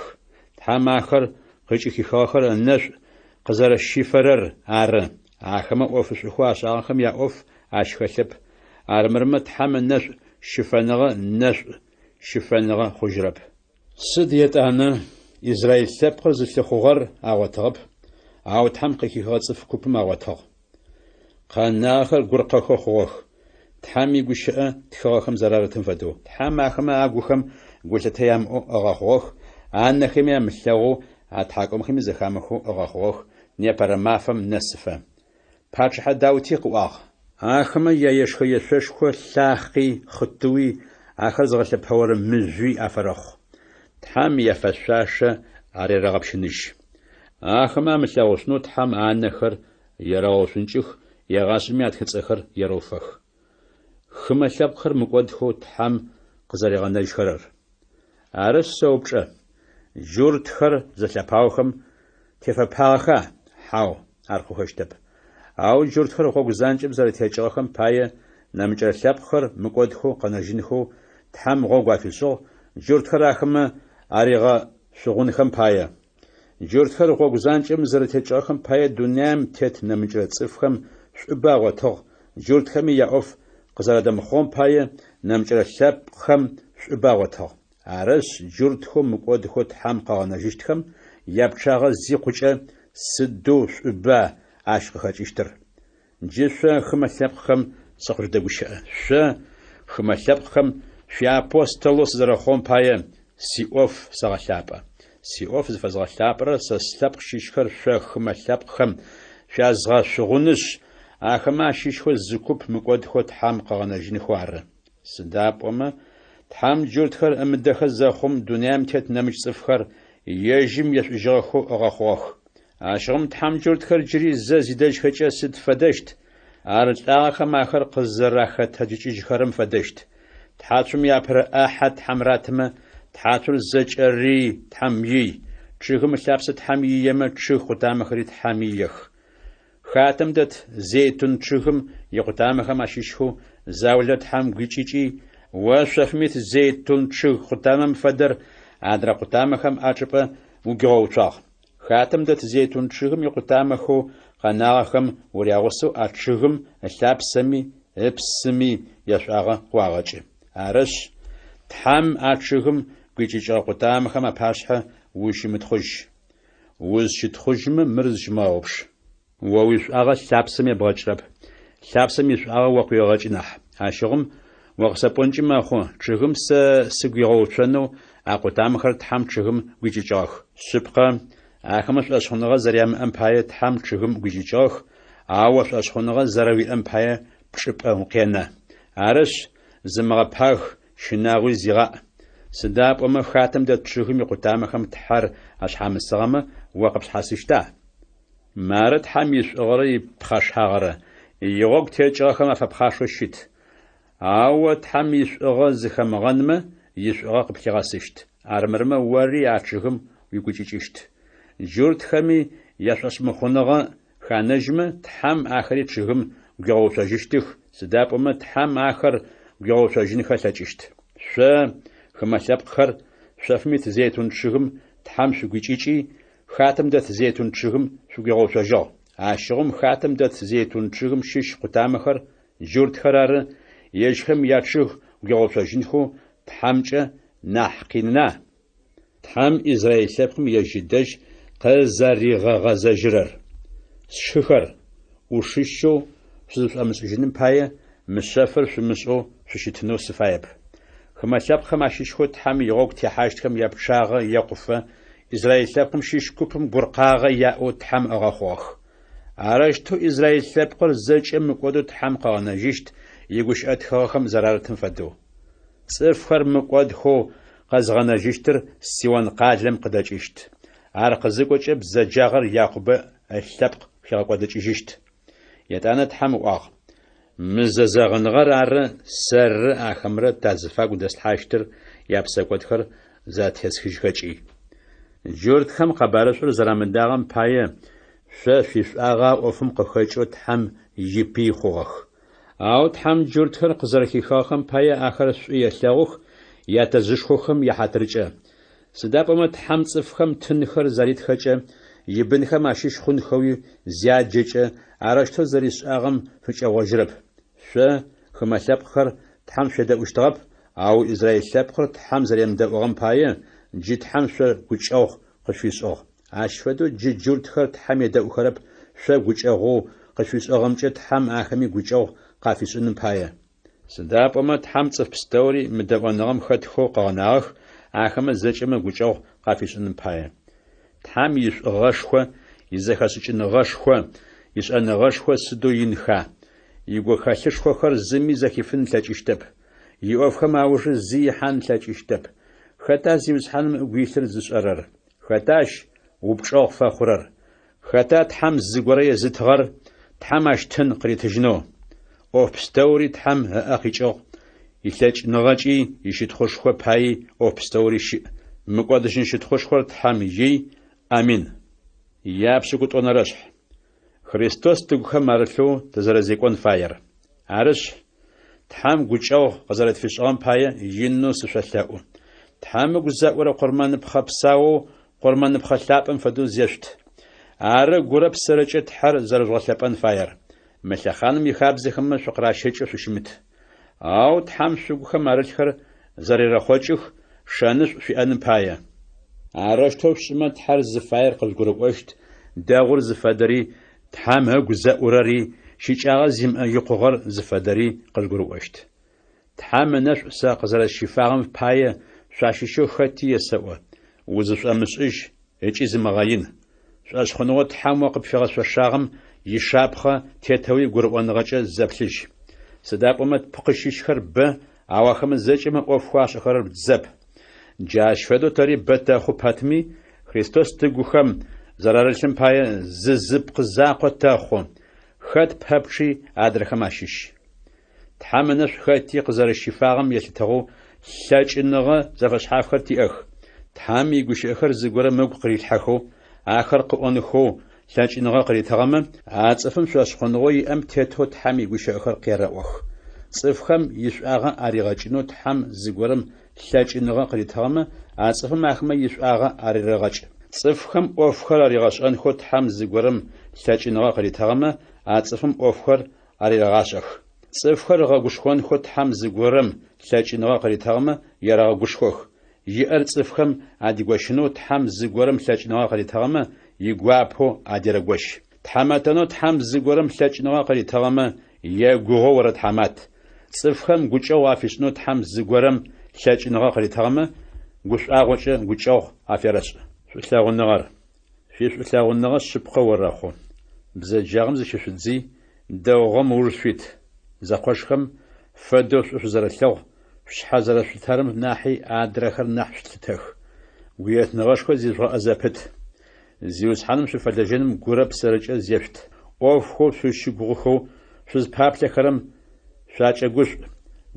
Тхьэм ахэр къыкӏыхихыгъэхэр ынэшӏу къызэрэщифэрэр ары. Ахэмэ ӏофышӏухэу ашӏагъэхэм яӏоф ащ хэлъэп, армырмэ Тхьэм ынэшӏу щыфэныгъэ нэшӏу щыфэныгъэ хъужьырэп. Сыд етӏанэ? Израил лъэпкъыр зылъыхъугъэр агъотыгъэп, ау Тхьэм къыхихыгъэ цӏыф купым агъотыгъ. Къэнагъэхэр гуркъэхэу хъугъэх, Тхьэм игущыӏэ тхыгъэхэм зэрарытым фэдэу. Тхьэм ахэмэ агухэм гулъытэ ямыӏэу ыгъэхъугъэх, анэхэми амылъэгъоу, атхьакӏумэхэми зэхамыхэу ыгъэхъугъэх, непэрэ мафэм нэсыфэ. Пачъыхьэ Даути къыӏуагъ. Ахэмэ яешхэ-ешъошхо лъахъи, хъытыуи, ахэр зыгъэлъэпэорэ мыжъуи афэрэхъу. Тхьэм яфэшъуашэ арерэгъэпщыныжь. Ахэмэ амылъэгъушъунэу Тхьэм анэхэр ерэгъэушӏункӏых, егъашӏэми атхыцӏэхэр ерэуфэх. Хымэ лъэпкъхэр мыкӏодхэу Тхьэм къызэригъэнэжьхэрэр. Арышъ, сэупчӏэ, джуртхэр зэлъэпаохэм тефэпагъэха? Хьау, ар хъухэщтэп. Ау джуртхэр гъогу занкӏэм зэрэтекӏыгъэхэм пае нэмыкӏырэ лъэпкъхэр мыкӏодхэу къэнэжьынхэу Тхьэм гъогу афишӏыгъ, джуртхэр ахэмэ аригъэшъугъунхэм пае. Джуртхэр гъогу занкӏэм зэрэтекӏыгъэхэм пае дунаим тет нэмыкӏырэ цӏыфхэм шӏубэ агъотыгъ, джуртхэми яӏоф къызэрадэмыхъугъэм пае нэмыкӏырэ лъэпкъхэм шӏубэ агъотыгъ. Арышъ, джуртхэу мыкӏодхэу Тхьэм къыгъэнэжьыщтхэм япчъагъэ зикъукӏэ, сыдэу шӏуба ащ къыхэкӏыщтыр! Джы шъо, хымэ лъэпкъхэм, сыкъыжъудэгущыӏэ. Шъо, хымэ лъэпкъхэм, шъуиапостолэу сызэрэхъугъэм пае, сиӏоф сэгъэлъапӏэ. Сиӏоф зыфэзгъэлъапӏэрэр сэ слъэпкъ щыщхэр шъо хымэ лъэпкъхэм шъуязгъэшъугъунышъ, ахэмэ ащыщхэу зы куп мыкӏодхэу Тхьэм къыгъэнэжьынхэу ары. Сыда пӏомэ, Тхьэм джуртхэр ымыдэхэ зэхъум дунаим тет нэмыкӏ цӏыфхэр ежьым ешӏужьыгъэхэу ыгъэхъугъэх. Ащыгъум Тхьэм джуртхэр джыри зэ зидэжьхэкӏэ сыд фэдэщт? Ар лӏагъэхэм ахэр къызэрахэтэджыкӏыжьхэрэм фэдэщт. Тхьацум иапэрэ ӏахьэ Тхьэм ратымэ, тхьацур зэкӏэри Тхьэм ий, чъыгым ылъапсэ Тхьэм иемэ, чъыг къутамэхэри Тхьэм иех. Хатэм дэт зейтун чъыгым икъутамэхэм ащыщхэу заулэ Тхьэм гуикӏыкӏи, о шъофым ит зейтун чъыг къутамэм фэдэр адрэ къутамэхэм ачӏыпӏэ угуигъэуцуагъ. Хатэм дэт зейтун чъыгым икъутамэхэу къэнагъэхэм урягъусэу а чъыгым ылъапсэми ыпсыми яшӏуагъэ къыуагъэкӏы. Арышъ, Тхьэм а чъыгым гуикӏыкӏыгъэ къутамэхэм апашъхьэ ущымытхъужь. Узщытхъужьмэ, мыр зыщымыгъэгъупш. О уишӏуагъэ лъапсэм ебгъэкӏрэп, лъапсэм ишӏуагъэ о къыуегъэкӏы нахь. Ащыгъум о къысэпӏонкӏи мэхъу, чъыгым сэ сыгуигъэуцонэу а къутамэхэр Тхьэм чъыгым гуикӏыкӏыгъэх. Шъыпкъэ, ахэмэ шӏошъхъуныгъэ зэрямыӏэм пае Тхьэм чъыгым гуикӏыкӏыгъэх, ау о шӏошъхъуныгъэ зэрэуиӏэм пае пчӏыпӏэ укъенэ. Арышъ, зымыгъэпаг, щынагъуи зигъаӏ. Сыда пӏомэ хатэм дэт чъыгым икъутамэхэм Тхьэр ашъхьамысыгъэмэ, о къыпшъхьасыщта? Мары Тхьэм ишӏугъэрэ ипхъэшагъэрэ, игъогу текӏыгъэхэм афэпхъашэу щыт. Ау о Тхьэм ишӏугъэ зыхэмыгъэнмэ, ишӏугъэ къыплъигъэсыщт. Армырмэ ори а чъыгым уигукӏыкӏыщт. Джуртхэми яшӏошъмыхъуныгъэ ханэжьмэ, Тхьэм ахэри чъыгым гуигъэуцожьыщтых, сыда пӏомэ Тхьэм ахэр гуигъэуцожьынхэ ылъэкӏыщт. Шъо, хымэ лъэпкъхэр, шъофым ит зейтун чъыгым Тхьэм шъугуикӏыкӏи, хатэм дэт зейтун чъыгым шъугуигъэуцожьыгъ. Ащыгъум хатэм дэт зейтун чъыгым щыщ къутамэхэр, джуртхэр ары, ежьхэм ячъыг гуигъэуцожьынхэу Тхьэмкӏэ нахь къинына? Тхьэм Израил лъэпкъым ежь ыдэжь къызэригъэгъэзэжьырэр. Сшыхэр, ӏушыщэу шъузышӏомышӏыжьыным пае, мы шъэфыр шъумышӏэу шъущытынэу сыфаеп. Хымэ лъэпкъхэм ащыщхэу Тхьэм игъогу техьащтхэм япчъагъэ екъуфэ, Израил лъэпкъым щыщ купым гуркъагъэ яӏэу Тхьэм ыгъэхъугъэх. Арэущтэу Израил лъэпкъыр зэкӏэ мыкӏодэу Тхьэм къыгъэнэжьыщт, игущыӏэ тхыгъэхэм зэрарытым фэдэу. Цӏыфхэр мыкӏодхэу къэзгъэнэжьыщтыр Сион къалэм къыдэкӏыщт. Ар къызыкӏокӏэ бзэджагъэр Якъубэ ылъэпкъ хигъэкӏодыкӏыжьыщт. Етӏанэ Тхьэм ыӏуагъ, Мы зэзэгъыныгъэр ары сэррэ ахэмрэ тазыфагу дэслъхьащтыр япсэкӏодхэр затесхыжьхэкӏи. Джуртхэм къэбарышӏур зэрамыдагъэм пае, шъо шъуишӏуагъэ а ӏофым къыхэкӏэу Тхьэм ипый хъугъэх. Ау Тхьэм джуртхэр къызэрэхихыгъэхэм пае ахэр шӏу елъэгъух ятэжъышхохэм яхьатыркӏэ. Сыда пӏомэ Тхьэм цӏыфхэм тынхэр заритхэкӏэ, ибынхэм ащыщ хъунхэуи зяджэкӏэ, арэущтэу зэришӏагъэм фыкӏэгъожьырэп. Шъо, хымэ лъэпкъхэр, Тхьэм шъуедэӏущтыгъэп, ау Израил лъэпкъыр Тхьэм зэремыдэӏугъэм пае, джы Тхьэм шъо гукӏэгъу къышъуфишӏыгъ. Ащ фэдэу джы джуртхэр Тхьэм едэӏухэрэп шъо гукӏэгъоу къышъуфишӏыгъэмкӏэ Тхьэм ахэми гукӏэгъу къафишӏыным пае. Сыда пӏомэ Тхьэм цӏыф пстэури мыдэӏоныгъэм хэтхэу къыгъэнагъэх, ахэмэ зэкӏэмэ гукӏэгъу къафишӏыным пае. Тхьэм ишӏугъэшхо, изэхэшӏыкӏыныгъэшхо, ишӏэныгъэшхо сыдэу инха! Игухэлъышхохэр зыми зэхифын ылъэкӏыщтэп. Иӏофхэм аужы зи ихьан ылъэкӏыщтэп. Хэта Зиусхьаным ыгу илъыр зышӏэрэр? Хэта ащ упчӏэгъу фэхъурэр? Хэта Тхьэм зыгорэ езытыгъэр, Тхьэм ащ тын къыритыжьынэу? ӏоф пстэури Тхьэм ыӏэ къикӏыгъ, илъэкӏыныгъэкӏи ищытхъушхо паий ӏоф пстэури щыӏ. Мыкӏодыжьын щытхъушхор Тхьэм ий. Амин. Япшӏыкӏутӏонэрэшъхь. Христос тыгухэм арылъэу тызэрэзекӏон фаер. Арышъ, Тхьэм гукӏэгъу къызэрэтфишӏыгъэм пае инэу сышъолъэӏу. Тхьэм ыгу зэӏурэ къурмэныпхъэ псаоу къурмэныпхъэ лъапӏэм фэдэу зешъут. Ары гурэ псэрэкӏэ Тхьэр зэрэжъугъэлъэпӏэн фаер. Мы лъэхъаным ихабзэхэмэ шъукъыращэкӏэу шъущымыт. Ау Тхьэм шъугухэм арылъхэр зэрерэхъокӏых, шэнышӏу шъуиӏэным пае. Арэущтэу шъушӏымэ, Тхьэр зыфаер къыжъугурыӏощт, дэгъур зыфэдэри, Тхьэм ыгу зэӏурэри, щыкӏагъэ зимыӏэ икъугъэр зыфэдэри къыжъугурыӏощт. Тхьэм ынэшӏу сэ къызэрэсщифагъэм пае шъуащыщэу хэти есэӏо, узышӏомышӏыжь ыкӏи зымыгъэин. Шӏошъхъуныгъэу Тхьэм о къыпфигъэшъошагъэм ишапхъэ тетэуи гурыӏоныгъэкӏэ зэплъыжь. Сыда пӏомэ тпкъы щыщхэр бэ, ау ахэмэ зэкӏэмэ ӏофхэу ашӏэхэрэр зэп. Джащ фэдэу тэри бэ тэхъу пэтми, Христос тыгухэм зэрарылъым пае зы зы пкъы закъо тэхъу, хэт пэпчъи адрэхэм ащыщ. Тхьэм ынэшӏу хэти къызэрэщифагъэм елъытыгъэу лъэкӏыныгъэ зэфэшъхьафхэр тиӏэх. Тхьэм игущыӏэхэр зыгорэм ыгу къырилъхьэхэу, ахэр къыӏонхэу лъэкӏыныгъэ къыритыгъэмэ, а цӏыфым шӏошъхъуныгъэу иӏэм тетэу Тхьэм игущыӏэхэр къерэӏох. Цӏыфхэм ишӏуагъэ аригъэкӏынэу Тхьэм зыгорэм лъэкӏыныгъэ къыритыгъэмэ, а цӏыфым ахэмэ ишӏуагъэ арерэгъэкӏ. Цӏыфхэм ӏофхэр аригъэшӏэнхэу Тхьэм зыгорэм лъэкӏыныгъэ къыритыгъэмэ, а цӏыфым ӏофхэр арерэгъашӏэх. Цӏыфхэр ыгъэгушхонхэу Тхьэм зыгорэм лъэкӏыныгъэ къыритыгъэмэ, ерэгъэгушхох. Иӏэр цӏыфхэм адигощынэу Тхьэм зыгорэм лъэкӏыныгъэ къыритыгъэмэ, игуапэу адерэгощ. Тхьамэтэнэу Тхьэм зыгорэм лъэкӏыныгъэ къыритыгъэмэ, егугъоу орэтхьамат. Цӏыфхэм гукӏэгъу афишӏынэу Тхьэм зыгорэм лъэкӏыныгъэ къыритыгъэмэ, гушӏуагъокӏэ гукӏэгъу аферэшӏ. Шӏулъэгъуныгъэр. Шъуишӏулъэгъуныгъэ шъыпкъэ орэхъу. Бзэджагъэм зыщышъудзый, дэгъугъэм ыуж шъуит. Зэкъошхэм фэдэу шӏу шъузэрэлъэгъу, шъушъхьэ зэрэшъулъытэрэм нахьи адрэхэр нахь шъулъытэх. Гуетныгъэшхо зижъугъэӏэ зэпыт. Зиусхьаным шъуфэлэжьэным гурэ псэрэкӏэ зешъут. ӏофхэу шъузщыгугъыхэу шъузпаплъэхэрэм шъуакӏэгушӏу.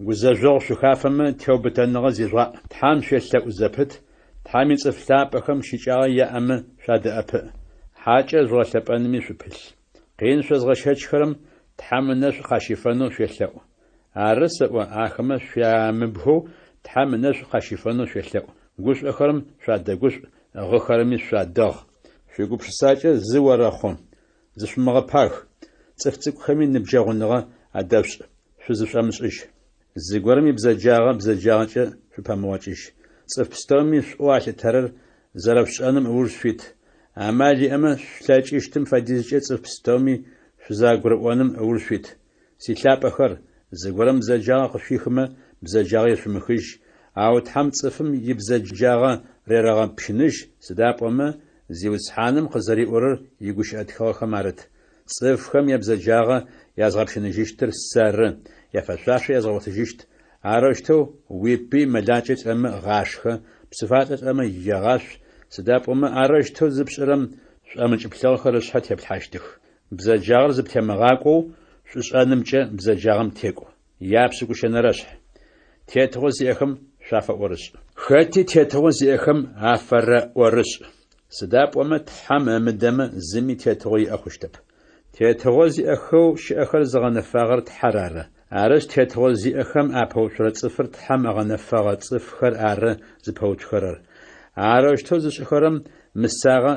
Гузэжъогъу шъухафэмэ, теубытэныгъэ зижъугъаӏ. Тхьэм шъуелъэӏу зэпыт, Тхьэм ицӏыф лъапӏэхэм щыкӏагъэ яӏэмэ шъуадэӏэпыӏ, хьакӏэр жъугъэлъэпӏэнми шъупылъ. Къин шъозгъэщэчхэрэм Тхьэм ынэшӏу къащифэнэу шъуелъэӏу. Ары сэӏо, ахэмэ шъуямыбгэу Тхьэм ынэшӏу къащифэнэу шъуелъэӏу. Гушӏохэрэм шъуадэгушӏу, гъыхэрэми шъуадэгъ. Шъуигупшысакӏэ зы орэхъу, зышъумыгъэпаг, цӏыф цӏыкӏухэми ныбджэгъуныгъэ адэшъушӏ, шъузышӏомышӏыжь. Зыгорэм ибзэджагъэ бзэджагъэкӏэ шъупэмыгъокӏыжь. Цӏыф пстэуми шӏоу алъытэрэр зэрэшъушӏэным ыуж шъуит. Амал иӏэмэ, шъулъэкӏыщтым фэдизкӏэ цӏыф пстэуми шъузэгурыӏоным ыуж шъуит. Силъапӏэхэр, зыгорэм бзэджагъэ къышъуихымэ, бзэджагъэ ешъумыхыжь, ау Тхьэм цӏыфым ибзэджагъэ рерэгъэпщыныжь, сыда пӏомэ Зиусхьаным къызэриӏорэр игущыӏэ тхыгъэхэм арыт, Цӏыфхэм ябзэджагъэ язгъэпщыныжьыщтыр сэры, яфэшъуашэ язгъэгъотыжьыщт. Арэущтэу уипый мэлакӏэ лӏэмэ гъашхэ, псыфалӏэ лӏэмэ егъашъу, сыда пӏомэ арэущтэу зыпшӏэрэм шӏомыкӏ плъыгъэхэр ышъхьэ теплъхьащтых. Бзэджагъэр зыптемыгъакӏоу шӏушӏэнымкӏэ бзэджагъэм текӏу. Япшӏыкӏущэнэрэшъхь. Тетыгъо зиӏэхэм шъуафэӏорышӏ. Хэти тетыгъо зиӏэхэм афэрэӏорышӏ, сыда пӏомэ Тхьэм ымыдэмэ, зыми тетыгъо иӏэ хъущтэп. Тетыгъо зиӏэхэу щыӏэхэр зыгъэнэфагъэр Тхьэр ары. Арышъ, тетыгъо зиӏэхэм апэуцурэ цӏыфыр Тхьэм ыгъэнэфэгъэ цӏыфхэр ары зыпэуцухэрэр. Арэущтэу зышӏыхэрэм мысагъэ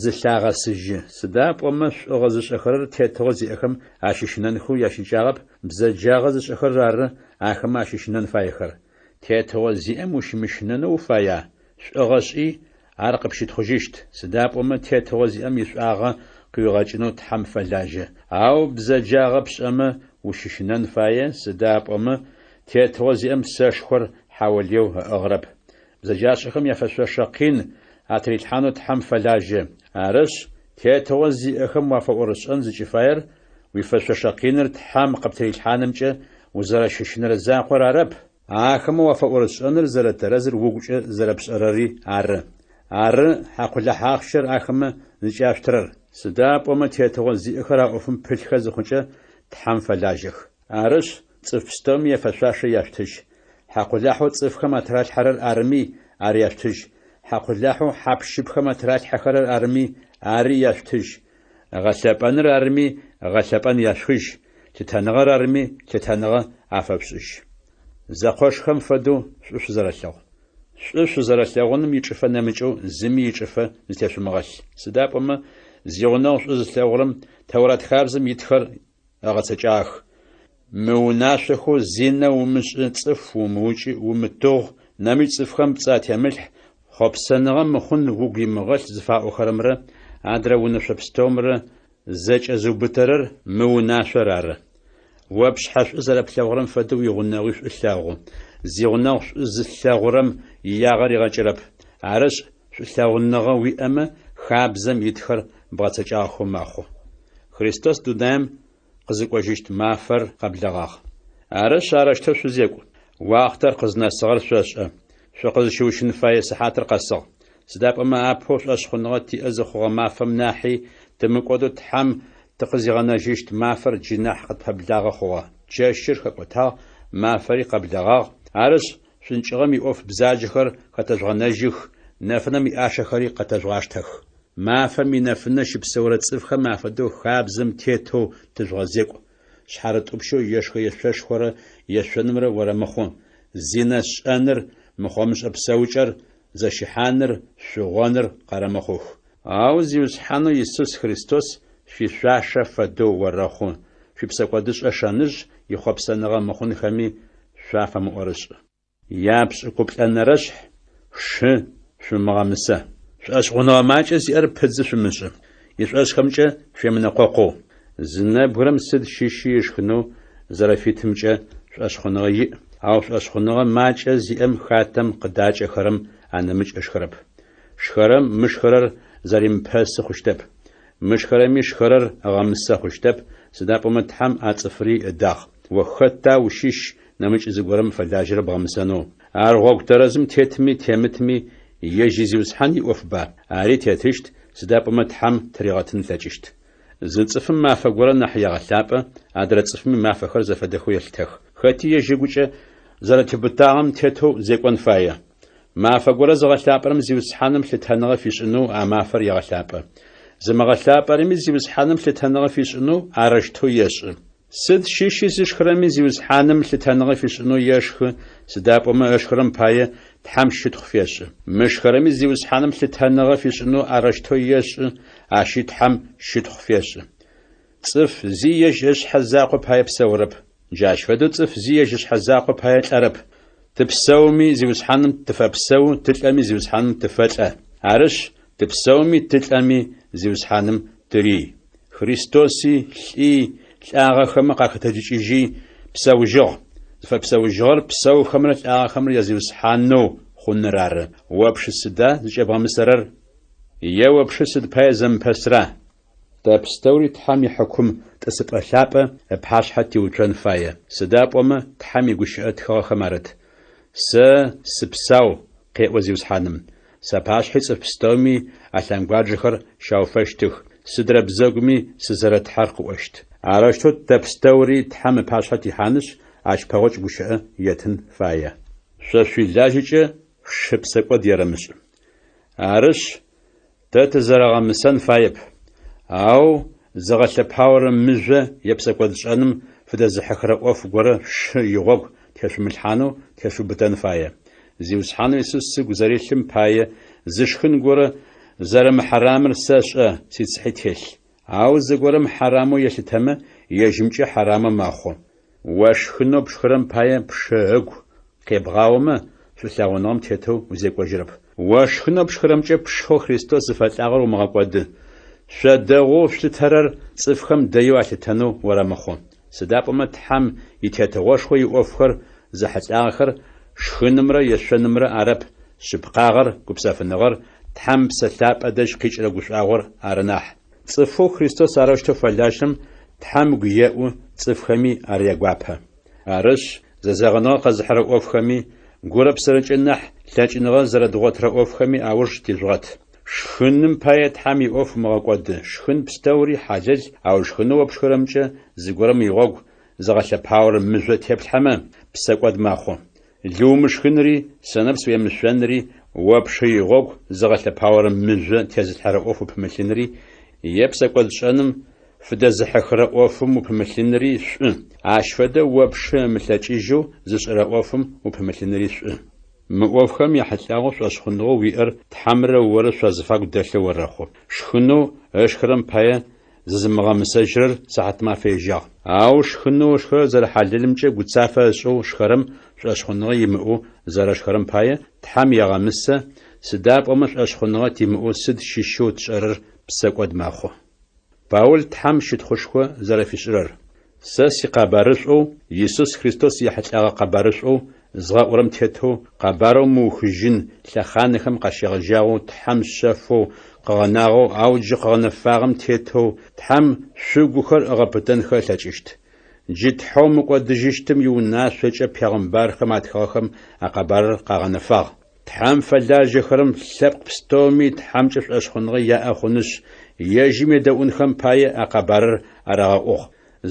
зылъагъэсыжьы. Сыда пӏомэ шӏугъэ зышӏэхэрэр тетыгъо зиӏэхэм ащыщынэнхэу ящыкӏагъэп, бзэджагъэ зышӏэхэрэр ары ахэмэ ащыщынэн фаехэр. Тетыгъо зиӏэм ущымыщынэнэу уфая? Шӏугъэ шӏи, ар къыпщытхъужьыщт, сыда пӏомэ тетыгъо зиӏэм ишӏуагъэ къыуигъэкӏынэу Тхьэм фэлажьэ. Ау бзэджагъэ пшӏэмэ, ущыщынэн фае, сыда пӏомэ тетыгъо зиӏэм сэшхор хьаолыеу ыӏыгъырэп. Бзэджашӏэхэм яфэшъошэ къин атырилъхьанэу Тхьэм фэлажьэ. Арышъ, тетыгъо зиӏэхэм уафэӏорышӏэн зыкӏыфаер уифэшъошэ къиныр Тхьэм къыптырилъхьанымкӏэ узэрэщыщынэрэ закъор арэп, ахэмэ уафэӏорышӏэныр зэрэтэрэзыр угукӏэ зэрэпшӏэрэри ары. Ары хьакъулахь ахъщэр ахэмэ зыкӏяшъутырэр. Сыда пӏомэ тетыгъо зиӏэхэр а ӏофым пылъхэ зыхъукӏэ, Тхьэм фэлажьэх. Арышъ, цӏыф пстэуми яфэшъуашэ яшъутыжь. Хьакъулахьэу цӏыфхэм атыралъхьэрэр арыми, ар яшъутыжь. Хьакъулахьэу хьап-щыпхэм атыралъхьэхэрэр арыми, ари яшъутыжь. Гъэлъэпӏэныр арыми, гъэлъэпӏэн яшъухыжь, лъытэныгъэр арыми, лъытэныгъэ афэшъушӏыжь. Зэкъошхэм фэдэу шӏу шъузэрэлъэгъу. Шӏу шъузэрэлъэгъуным ичӏыфэ нэмыкӏэу зыми ичӏыфэ зытешъумыгъэлъ. Сыда пӏомэ зигъунэгъу шӏу зылъэгъурэм Тэурат хабзэм итхэр ыгъэцэкӏагъэх. Мы унашъохэу зинэ умышӏы, цӏыф умыукӏы, умытыгъу, нэмыкӏ цӏыфхэм пцӏы атемылъхь, хъопсэныгъэ мыхъун угу имыгъэлъ зыфаӏохэрэмрэ адрэ унэшъо пстэумрэ зэкӏэзыубытэрэр мы унашъор ары. О пшъхьэ шӏу зэрэплъэгъурэм фэдэу уигъунэгъуи шӏу лъэгъу. Зигъунэгъу шӏу зылъэгъурэм иягъэ ригъэкӏырэп. Арышъ, шӏулъэгъуныгъэ уиӏэмэ, хабзэм итхэр бгъэцэкӏагъэхэу мэхъу. Христос дунаим къызыкӏожьыщт мафэр къэблэгъагъ. Арышъ, арэущтэу шъузекӏу. Уахътэр къызнэсыгъэр шъошӏэ. Шъукъызщыущын фае сыхьатыр къэсыгъ. Сыда пӏомэ апэу шӏошъхъуныгъэ тиӏэ зыхъугъэ мафэм нахьи тымыкӏодэу Тхьэм тыкъызигъэнэжьыщт мафэр джы нахь къытпэблагъэ хъугъэ. Чэщыр хэкӏотагъ, мафэри къэблэгъагъ. Арышъ, шӏункӏыгъэм иӏоф бзаджэхэр хэтэжъугъэнэжьых, нэфынэм иӏашэхэри къэтэжъугъаштэх. Мафэм инэфынэ щыпсэурэ цӏыфхэм афэдэу хабзэм тетэу тыжъугъэзекӏу, шъхьарытӏупщэу ешхэ-ешъошхорэ ешъонымрэ орэмыхъу, зинэ шӏэныр, мыхъомышӏэ псэукӏэр, зэщыхьаныр, шъугъоныр къэрэмыхъух. Ау Зиусхьанэу Исус Христос шъуишъуашэ фэдэу орэхъу, шъуипсэкӏодышӏэ шэныжъ ихъопсэныгъэ мыхъунхэми шъуафэмыӏорышӏ. Япшӏыкӏуплӏэнэрэшъхь шы шъумыгъэмысэ. Шӏошъхъуныгъэ макӏэ зиӏэр пыдзы шъумышӏы, ишӏошъхэмкӏэ шъуемынэкъокъоу. Зы нэбгырэм сыд щыщи ышхынэу зэрэфитымкӏэ шӏошъхъуныгъэ иӏ, ау шӏошъхъуныгъэ макӏэ зиӏэм хатэм къыдакӏэхэрэм анэмыкӏ ышхырэп. Шхэрэм мышхэрэр зэримыпэсы хъущтэп. Мышхэрэми шхэрэр ыгъэмысэ хъущтэп, сыда пӏомэ Тхьэм а цӏыфри ыдагъ. О хэта ущыщ нэмыкӏ зыгорэм фэлажьэрэр бгъэмысэнэу? Ар гъогу тэрэзым тетми темытми ежь и Зиусхьан иӏофба? Ари тетыщт, сыда пӏомэ Тхьэм тыригъэтын ылъэкӏыщт. Зы цӏыфым мафэ горэ нахь егъэлъапӏэ, адрэ цӏыфми мафэхэр зэфэдэхэу елъытэх. Хэти ежь ыгукӏэ зэрэтеубытагъэм тетэу зекӏон фае. Мафэ горэ зыгъэлъапӏэрэм Зиусхьаным лъытэныгъэ фишӏынэу а мафэр егъэлъапӏэ. Зымыгъэлъапӏэрэми Зиусхьаным лъытэныгъэ фишӏынэу арэущтэу ешӏы. Сыд щыщи зышхырэми Зиусхьаным лъытэныгъэ фишӏынэу ешхы, сыда пӏомэ ышхырэм пае Тхьэм щытхъу фешӏы. Мышхэрэми Зиусхьаным лъытэныгъэ фишӏынэу арэущтэу ешӏы, ащи Тхьэм щытхъу фешӏы. Цӏыф зи ежь ышъхьэ закъо пае псэурэп. Джащ фэдэу цӏыф зи ежь ышъхьэ закъо пае лӏэрэп. Тыпсэуми, Зиусхьаным тыфэпсэу, тылӏэми, Зиусхьаным тыфэлӏэ. Арышъ, тыпсэуми, тылӏэми, Зиусхьаным тырий. Христоси лӏи, лӏагъэхэмэ къахэтэджыкӏыжьи, псэужьыгъ. Зыфэпсэужьыгъэр псэухэмрэ лӏагъэхэмрэ я Зиусхьанэу хъуныр ары. О пшы сыда зыкӏэбгъэмысэрэр? Е о пшы сыд пае зэмыпэсра? Тэ пстэури Тхьэм ихьыкум тӏысыпӏэ лъапӏэ ыпашъхьэ тиуцон фае, сыда пӏомэ Тхьэм игущыӏэ тхыгъэхэм арыт, Сэ сыпсау, къеӏо Зиусхьаным, сапашъхьи цӏыф пстэуми алъэнгуаджэхэр щауфэщтых, сыдрэ бзэгуми сызэрэ Тхьэр къыӏощт. Арэущтэу тэ пстэури Тхьэм ыпашъхьэ тихьанышъ, ащ пэгъокӏ гущыӏэ еттын фае. Шъо шъуилажьэкӏэ шъушы псэкӏод ерэмышӏ. Арышъ, тэ тызэрэгъэмысэн фаеп, ау зыгъэлъэпаорэ мыжъо е псэкӏодшӏэным фыдэзыхьыхырэ ӏоф горэ шъушы игъогу тешъумылъхьанэу тешъуубытэн фае. Зиусхьанэу Исус сыгу зэрилъым пае зы шхын горэ зэрэмыхьэрамыр сэшӏэ, сицыхьи телъ. Ау зыгорэм хьэрамэу елъытэмэ, ежьымкӏэ хьэрамэу мэхъу. О шхынэу пшхырэм пае пшы ыгу къебгъаомэ, шӏулъэгъуныгъэм тетэу узекӏожьырэп. О шхынэу пшхырэмкӏэ пшэу Христос зыфэлӏагъэр умыгъэкӏоды. Шъо дэгъоу шъулъытэрэр цӏыфхэм дэеу алъытэнэу орэмыхъу. Сыда пӏомэ Тхьэм и Тетыгъошхо иӏофхэр зэхьылӏагъэхэр шхынымрэ ешъонымрэ арэп, шъыпкъагъэр, гупсэфыныгъэр, Тхьэм Псэ Лъапӏэ дэжь къикӏырэ гушӏуагъор ары нахь. Цӏыфэу Христос арэущтэу фэлажьэрэм Тхьэм ыгу еӏу, цӏыфхэми ар ягуапэ. Арышъ, зэзэгъыныгъэ къэзыхьырэ ӏофхэми, гурэ псэрэкӏэ нахь лъэкӏыныгъэ зэрэдгъотырэ ӏофхэми ауж тижъугъэт. Шхыным пае Тхьэм иӏоф умыгъэкӏоды. Шхын пстэури хьалэл, ау шхынэу о пшхырэмкӏэ зыгорэм игъогу зыгъэлъэпаорэ мыжъо теплъхьэмэ, псэкӏод мэхъу. Лы умышхынри, сэнэпс уемышъонри, о пшы игъогу зыгъэлъэпаорэ мыжъо тезылъхьэрэ ӏоф упымылъынри, е псэкӏодшӏэным фыдэзыхьыхырэ ӏофым упымылъынри шӏу, ащ фэдэ о пшы ымылъэкӏыжьэу зышӏэрэ ӏофым упымылъынри шӏу. Мы ӏофхэм яхьылӏагъэу шӏошъхъуныгъэу уиӏэр Тхьэмрэ орэ шъуазыфагу дэлъэу орэхъу. Шхынэу ышхырэм пае зызымыгъэмысэжьырэр сыхьатмафэ ежьагъ. Ау шхынэу ышхырэр зэрэхьалэлымкӏэ гуцафэ ышӏэу шхэрэм шӏошъхъуныгъэ имыӏэу зэрэшхэрэм пае Тхьэм егъэмысэ, сыда пӏомэ шӏошъхъуныгъэ тимыӏэу сыд щыщэу тшӏэрэр псэкӏод мэхъу. Паул Тхьэм щытхъушхо зэрэфишӏырэр. Сэ сикъэбарышӏоу, Исус Христос ехьылӏэгъэ къэбарышӏоу згъэӏурэм тетэу, къэбарэу мыухыжьын лъэхъанэхэм къащегъэжьагъэу Тхьэм шъэфэу къыгъэнагъэу, ау джы къыгъэнэфагъэм тетэу Тхьэм шъугухэр ыгъэпытэнхэ ылъэкӏыщт. Джы Тхьэу мыкӏодыжьыщтым иунашъокӏэ пегъымбархэм атхыгъэхэм а къэбарыр къагъэнэфагъ. Тхьэм фэлажьэхэрэм лъэпкъ пстэуми Тхьэмкӏэ шӏошъхъуныгъэ яӏэ хъунышъ, ежьым едэӏунхэм пае а къэбарыр арагъэӏугъ.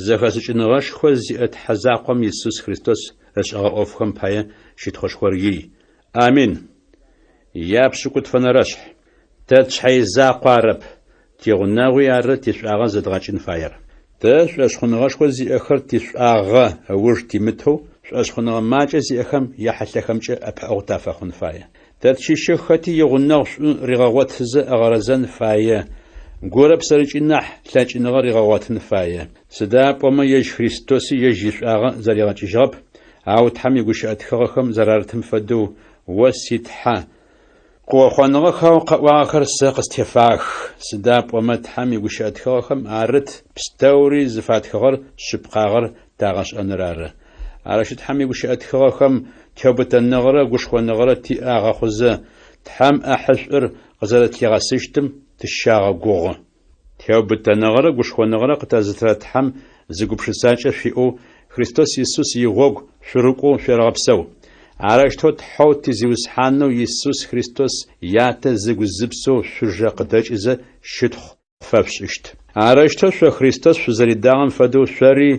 Зэхэшӏыкӏыныгъэшхо зиӏэ Тхьэ закъом Исус Христос ышӏэгъэ ӏофхэм пае щытхъушхор ий. Амин. Япшӏыкӏутфэнэрэшъхь. Тэ тшъхьэ изакъо арэп, тигъунэгъуи ары тишӏуагъэ зэдгъэкӏын фаер. Тэ шӏошъхъуныгъэшхо зиӏэхэр тишӏуагъэ ыуж тимытэу, шӏошъхъуныгъэ макӏэ зиӏэхэм яхьылъэхэмкӏэ ӏэпыӏэгъу тафэхъун фае. Тэ тщыщэу хэти игъунэгъу шӏу ригъэгъотызэ ыгъэрэзэн фае, гурэ псэрэкӏи нахь лъэкӏыныгъэ ригъэгъотын фае. Сыда пӏомэ ежь Христоси ежь ишӏуагъэ зэригъэкӏыжьыгъэп, ау Тхьэм игущыӏэ тхыгъэхэм зэрарытым фэдэу, О си Тхьэ, Къыохъоныгъэхэу къэӏуагъэхэр сэ къыстефагъэх, сыда пӏомэ Тхьэм игущыӏэ тхыгъэхэм арыт пстэури зыфатхыгъэр шъыпкъагъэр тагъэшӏэныр ары. Арышъ, Тхьэм игущыӏэ тхыгъэхэм теубытэныгъэрэ гушхоныгъэрэ тиӏэ агъэхъузэ, Тхьэм ӏэхьышӏур къызэрэтлъигъэсыщтым тыщагъэгугъы. Теубытэныгъэрэ гушхоныгъэрэ къытэзытырэ Тхьэм зы гупшысакӏэ шъуиӏэу Христос Исус игъогу шъурыкӏоу шъуерэгъэпсэу. Арэущтэу Тхьэу ти Зиусхьанэу Исус Христос Ятэ зыгу-зыпсэу шъужэ къыдэкӏызэ щытхъу фэшъушӏыщт. Арэущтэу шъо Христос шъузэридагъэм фэдэу шъори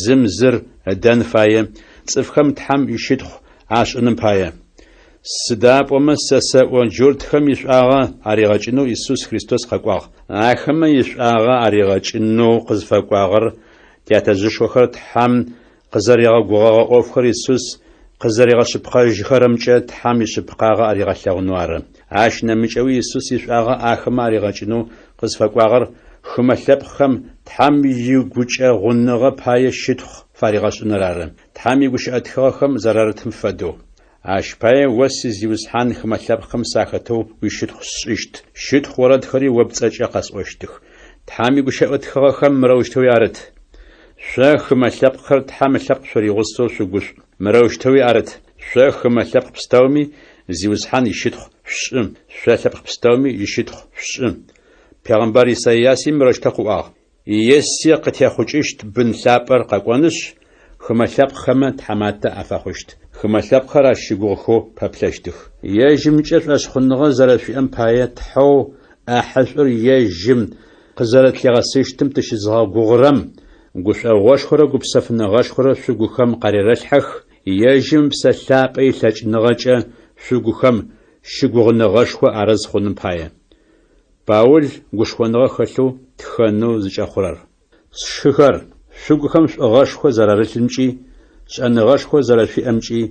зым зыр ыдэн фае, цӏыфхэм Тхьэм ищытхъу ашӏыным пае. Сыда пӏомэ сэ сэӏо, джуртхэм ишӏуагъэ аригъэкӏынэу Исус Христос къэкӏуагъ. Ахэмэ ишӏуагъэ аригъэкӏынэу къызфэкӏуагъэр тятэжъышхохэр Тхьэм къызэригъэгугъэгъэ ӏофхэр Исус къызэригъэшъыпкъэжьхэрэмкӏэ Тхьэм ишъыпкъагъэ аригъэлъэгъунэу ары. Ащ нэмыкӏэуи Исус ишӏуагъэ ахэмэ аригъэкӏынэу къызфэкӏуагъэр хымэ лъэпкъхэм Тхьэм игукӏэгъуныгъэ пае щытхъу фаригъэшӏыныр ары, Тхьэм игущыӏэ тхыгъэхэм зэрарытым фэдэу. Ащ пае о си Зиусхьан хымэ лъэпкъхэм сахэтэу уищытхъу сшӏыщт, щытхъу орэдхэри о пцӏэкӏэ къэсӏощтых. Тхьэм игущыӏэ тхыгъэхэм мырэущтэуи арыт: Шъо хымэ лъэпкъхэр Тхьэм ылъэпкъ шъуригъусэу шъугушӏу. Мырэущтэуи арыт: Шъо хымэ лъэпкъ пстэуми Зиусхьан ищытхъу шъушӏы, шъо лъэпкъ пстэуми ищытхъу шъушӏы. Пегъымбар Исайяси мырэущтэу къыӏуагъ: Иессе къытехъукӏыщт бын лъапӏэр къэкӏонышъ, хымэ лъэпкъхэмэ тхьаматэ афэхъущт. Хымэ лъэпкъхэр ащ щыгугъыхэу пэплъэщтых. Ежьымкӏэ шӏошъхъуныгъэ зэрэшъуиӏэм пае Тхьэу ӏахьышӏур ежьым къызэрэтлъигъэсыщтым тыщызыгъэгугъырэм гушӏогъошхорэ гупсэфыныгъэшхорэ шъугухэм къарерэлъхьэх, ежьым Ыпсэ Лъапӏэ илъэкӏыныгъэкӏэ шъугухэм щыгугъыныгъэшхо арыз хъуным пае. Паул гушхоныгъэ хэлъэу тхэнэу зыкӏэхъурэр. Сшыхэр, шъугухэм шӏугъэшхо зэрарылъымкӏи, шӏэныгъэшхо зэрэшъуиӏэмкӏи,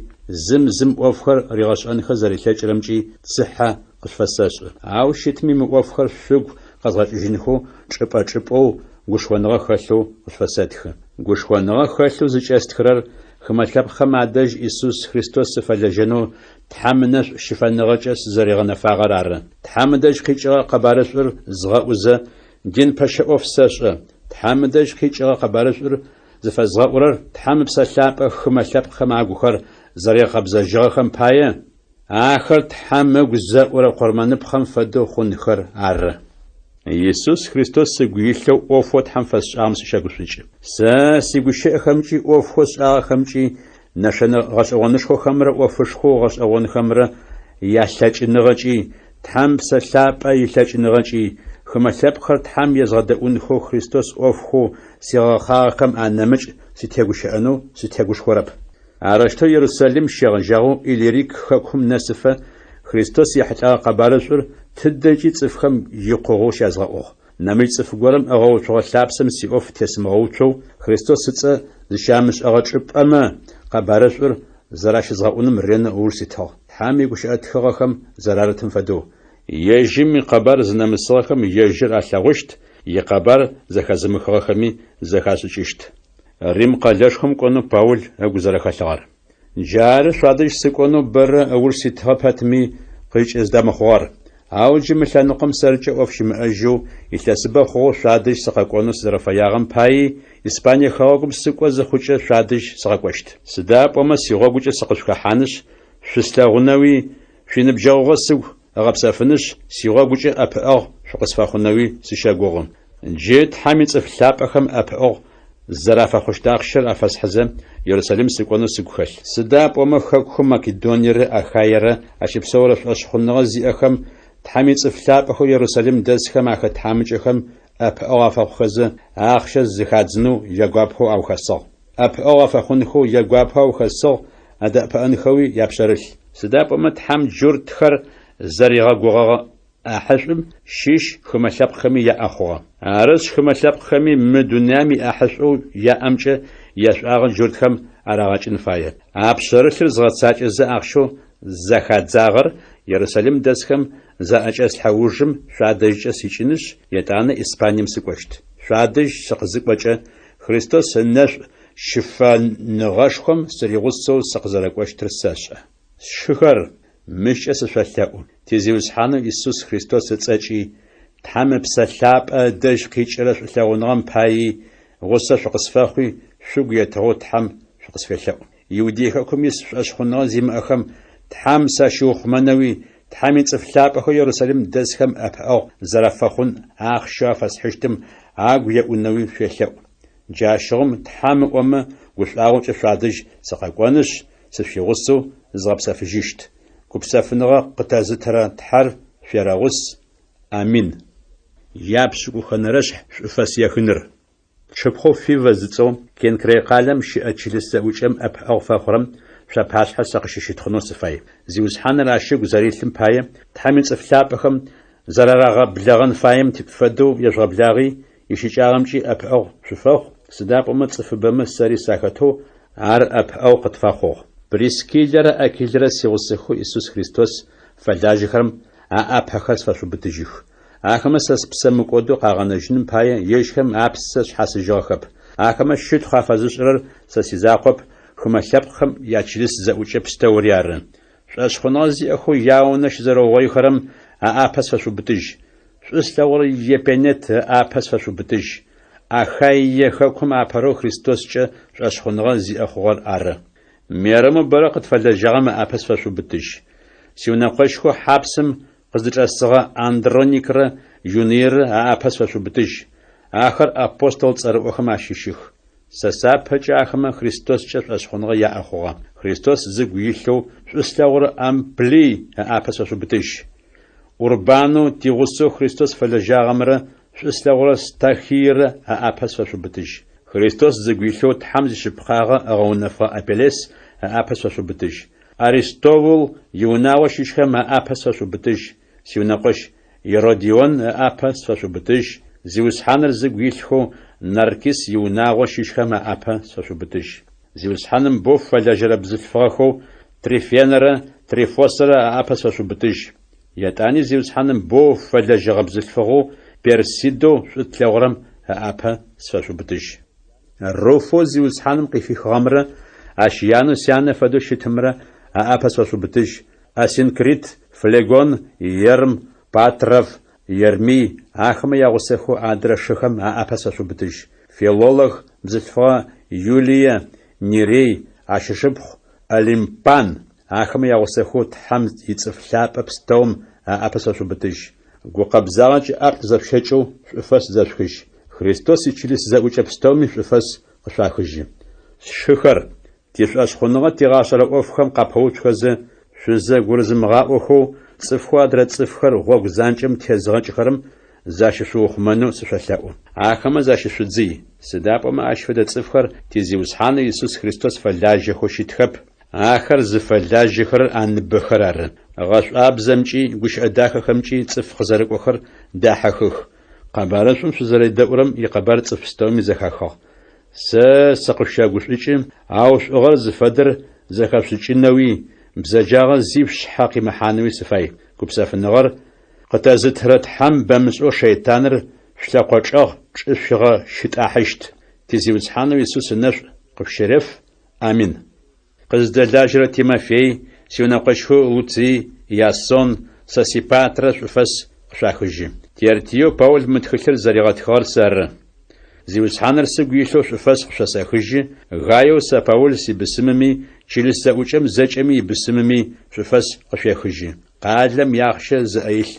зым зым ӏофхэр ригъэшӏэнхэ зэрилъэкӏырэмкӏи цыхьэ къышъуфэсэшӏы. Ау щытми мы ӏофхэр шъугу къэзгъэкӏыжьынхэу чӏыпӏэ-чӏыпӏэу гушхоныгъэ хэлъэу къышъуфэсэтхы. Гушхоныгъэ хэлъэу зыкӏэстхырэр хымэ лъэпкъхэм адэжь Исус Христос сыфэлэжьэнэу Тхьэм ынэшӏу щыфэныгъэкӏэ сызэригъэнэфагъэр ары. Тхьэм ыдэжь къикӏыгъэ къэбарышӏур згъэӏузэ, дин пэщэ ӏоф сэшӏэ. Тхьэм ыдэжь къикӏыгъэ къэбарышӏур зыфэзгъэӏурэр Тхьэм Ыпсэ Лъапӏэ хымэ лъэпкъхэм агухэр зэригъэкъэбзэжьыгъэхэм пае, ахэр Тхьэм ыгу зэӏурэ къурмэныпхъэм фэдэу хъунхэр ары. Исус Христос сыгу илъэу ӏофэу Тхьэм фэсшӏагъэм сыщэгушӏукӏы. Сэ сигущыӏэхэмкӏи ӏофхэу сшӏагъэхэмкӏи нэшэнэ гъэшӏэгъонышхохэмрэ ӏофышхоу гъэшӏэгъонхэмрэ ялъэкӏыныгъэкӏи, Тхьэм Псэ Лъапӏэ илъэкӏыныгъэкӏи, хымэ лъэпкъхэр Тхьэм езгъэдэӏунхэу Христос ӏофхэу сигъэхъагъэхэм анэмыкӏ сытегущыӏэнэу сытегушхорэп. Арэущтэу Ерусалим щегъэжьагъэу Илирик хэкум нэсыфэ Христос ехьылӏэгъэ къэбарышӏур тыдэкӏи цӏыфхэм икъугъэу щязгъэӏугъ. Нэмыкӏ цӏыф горэм ыгъэуцугъэ лъапсэм сиӏоф тесымыгъэуцоу Христос ыцӏэ зыщамышӏэгъэ чӏыпӏэмэ къэбарышӏур зэращызгъэӏуным ренэу ыуж ситыгъ. Тхьэм игущыӏэ тхыгъэхэм зэрарытым фэдэу, Ежьым икъэбар зынэмысыгъэхэм ежьыр алъэгъущт, икъэбар зэхэзымыхыгъэхэми зэхашӏыкӏыщт. Рим къэлэшхом кӏонэу Паул ыгу зэрэхэлъыгъэр. Джары шъуадэжь сыкӏонэу бэрэ ыуж ситыгъэ пэтми, къыкӏыздэмыхъугъэр. Ау джы мы лъэныкъом сэркӏэ ӏоф щымыӏэжьэу, илъэсыбэ хъугъэу шъуадэжь сыкъэкӏонэу сызэрэфэягъэм паий Испание хэгъэгум сыкӏо зыхъукӏэ шъуадэжь сыкъэкӏощт. Сыда пӏомэ сигъогукӏэ сыкъышъухэхьанышъ, шъуслъэгъунэуи, шъуиныбджэгъугъэ сыгу ыгъэпсэфынышъ, сигъогукӏэ ӏэпыӏэгъу шъукъысфэхъунэуи сыщэгугъы. Джы Тхьэм ицӏыф лъапӏэхэм ӏэпыӏэгъу зэрафэхъущт ахъщэр афэсхьызэ, Ерусалим сыкӏонэу сыгу хэлъ. Сыда пӏомэ хэкухэу Македониерэ Ахаерэ ащыпсэурэ шӏошъхъуныгъэ зиӏэхэм Тхьэм ицӏыф лъапӏэхэу Ерусалим дэсхэм ахэт тхьамыкӏэхэм ӏэпыӏэгъу афэхъухэзэ, ахъщэ зэхадзынэу ягуапэу аухэсыгъ. ӏэпыӏэгъу афэхъунхэу ягуапэу аухэсыгъ, адэӏэпыӏэнхэуи япшъэрылъ. Сыда пӏомэ Тхьэм джуртхэр зэригъэгугъэгъэ ӏахьышӏум щыщ хымэ лъэпкъхэми яӏэ хъугъэ. Арышъ, хымэ лъэпкъхэми мы дунаим иӏахьышӏоу яӏэмкӏэ яшӏуагъэ джуртхэм арагъэкӏын фае. А пшъэрылъыр згъэцакӏэзэ ахъщэу зэхадзагъэр Ерусалим дэсхэм заӏэкӏэслъхьэ ужым шъуадэжькӏэ сикӏынышъ, етӏанэ Испанием сыкӏощт. Шъуадэжь сыкъызыкӏокӏэ, Христос ынэшӏу щыфэныгъэшхом сыригъусэу сыкъызэрэкӏощтыр сэшӏэ. Сшыхэр, мыщкӏэ сышъолъэӏу, ти Зиусхьанэу Исус Христос ыцӏэкӏи, Тхьэм Ыпсэ Лъапӏэ ыдэжь къикӏырэ шӏулъэгъуныгъэм паий гъусэ шъукъысфэхъуи, шъугу етыгъэу Тхьэм шъукъысфелъэӏу. Иудей хэкум ис шӏошъхъуныгъэ зимыӏэхэм Тхьэм сащиухъумэнэуи, Тхьэм ицӏыф лъапӏэхэу Ерусалим дэсхэм ӏэпыӏэгъу зэрафэхъун ахъщэу афэсхьыщтым агу еӏунэуи шъуелъэӏу. Джащыгъум, Тхьэм ыӏомэ, гушӏуагъокӏэ шъуадэжь сыкъэкӏонышъ, сышъуигъусэу зызгъэпсэфыжьыщт. Гупсэфыныгъэ къытэзытырэ Тхьэр шъуерэгъус. Амин. Япшӏыкӏухэнэрэшъхь шӏуфэс ехыныр. Тшыпхъоу Фивэ зыцӏэу Кенкрей къалэм щыӏэ чылыс зэӏукӏэм ӏэпыӏэгъу фэхъурэм шъуапашъхьэ сэ къыщыщытхъунэу сыфай. Зиусхьаныр ащ ыгу зэрилъым пае, Тхьэм ицӏыф лъапӏэхэм зэрарагъэблэгъэн фаем фэдэу ежъугъэблагъи, ищыкӏагъэмкӏи ӏэпыӏэгъу шъуфэхъу, сыда пӏомэ цӏыфыбэмэ сэри сахэтэу ар ӏэпыӏэгъу къытфэхъугъ. Прискиллэрэ Акилэрэ сигъусэхэу Исус Христос фэлажьэхэрэм аӏапэхэр сфэшъубытыжьых. Ахэмэ сэ спсэ мыкӏодэу къагъэнэжьыным пае ежьхэм апсэ шъхьасыжьыгъэхэп. Ахэмэ щытхъу афэзышӏырэр сэ сизакъоп, хымэ лъэпкъхэм ячылыс зэӏукӏэ пстэури ары. Шӏошъхъуныгъэ зиӏэхэу яунэ щызэрэугъоихэрэм аӏапэ сфэшъубытыжь. Шӏу слъэгъурэ Епенет ыӏапэ сфэшъубытыжь. Ахаие хэкум апэрэу Христоскӏэ шӏошъхъуныгъэ зиӏэ хъугъэр ары. Мерэмэу бэрэ къытфэлэжьагъэм ыӏапэ сфэшъубытыжь. Сиунэкъощхэу хьапсым къыздычӏэсыгъэ Андроникрэ Юныйрэ аӏапэ сфэшъубытыжь. Ахэр апостол цӏэрыӏохэм ащыщых. Сэ сапэкӏэ ахэмэ Христоскӏэ шӏошъхъуныгъэ яӏэ хъугъэ. Христос зыгу илъэу шӏу слъэгъурэ Амплий ыӏапэ сфэшъубытыжь. Урбанэу тигъусэу Христос фэлэжьагъэмрэ шӏу слъэгъурэ Стахийрэ аӏапэ сфэшъубытыжь. Христос зыгу илъэу Тхьэм зишъыпкъагъэ ыгъэунэфыгъэ Апеллес ыӏапэ сфэшъубытыжь. Аристовул иунагъо щыщхэм аӏапэ сфэшъубытыжь, сиунэкъощ Еродион ыӏапэ сфэшъубытыжь, Зиусхьаныр зыгу илъхэу Наркис иунагъо щыщхэм аӏапэ сфэшъубытыжь. Зиусхьаным боу фэлэжьэрэ бзылъфыгъэхэу Трифенэрэ Трифосэрэ аӏапэ сфэшъубытыжь. Етӏани Зиусхьаным боу фэлэжьэгъэ бзылъфыгъэу Персидэу шӏу тлъэгъурэм ыӏапэ сфэшъубытыжь. Руфэу Зиусхьаным къыхихыгъэмрэ ащ янэу сянэ фэдэу щытымрэ аӏапэ сфэшъубытыжь, Асинкрит, Флегон, Ерм, Патров, Ермий, ахэмэ ягъусэхэу адрэ шыхэм аӏапэ сфэшъубытыжь. Филолог бзылъфыгъэ Юлие, Нерей, ащ ышыпхъу Олимпан, ахэмэ ягъусэхэу Тхьэм ицӏыф лъапӏэ пстэум аӏапэ сфэшъубытыжь. Гукъэбзагъэкӏэ ӏаплӏ зэшъущэкӏэу шӏуфэс зэшъухыжь. Христос ичылыс зэӏукӏэ пстэуми шӏуфэс къышъуахыжьы. Сшыхэр, тишӏошъхъуныгъэ тигъашӏэрэ ӏофхэм къапэуцухэзэ, шъузэгурызымыгъаӏохэу цӏыфхэу адрэ цӏыфхэр гъогу занкӏэм тезыгъэкӏыхэрэм защышъуухъумэнэу сышъолъэӏу. Ахэмэ защышъудзый, сыда пӏомэ ащ фэдэ цӏыфхэр ти Зиусхьанэу Исус Христос фэлажьэхэу щытхэп, ахэр зыфэлажьэхэрэр аныбэхэр ары. Гъэшӏуабзэмкӏи гущыӏэ дахэхэмкӏи цӏыф къызэрыкӏохэр дахьыхых. Къэбарышӏум шъузэредэӏурэм икъэбар цӏыф пстэуми зэхахыгъ. Сэ сыкъышъущэгушӏукӏы, ау шӏугъэр зыфэдэр зэхэшъушӏыкӏынэуи, бзэджагъэ зи шъушъхьэ къимыхьанэуи сыфай. Гупсэфыныгъэр къытэзытырэ Тхьэм бэмышӏэу шэйтаныр шъулъэкъо чӏэгъ чӏышъуигъэщытӏахьыщт. Ти Зиусхьанэу Исус ынэшӏу къышъущереф. Амин. Къыздэлажьэрэ Тимофей, сиунэкъощхэу Луцый, Ясон, Сосипатрэ шӏуфэс къышъуахыжьы. Тертиеу Паул мы тхылъыр зэригъэтхыгъэр сэры. Зиусхьаныр сыгу илъэу шӏуфэс къышъосэхыжьы, Гаеу сэ Паул сибысымыми, чылыс зэӏукӏэм зэкӏэми ибысымыми шӏуфэс къышъуехыжьы. Къалэм иахъщэ зыӏэ илъ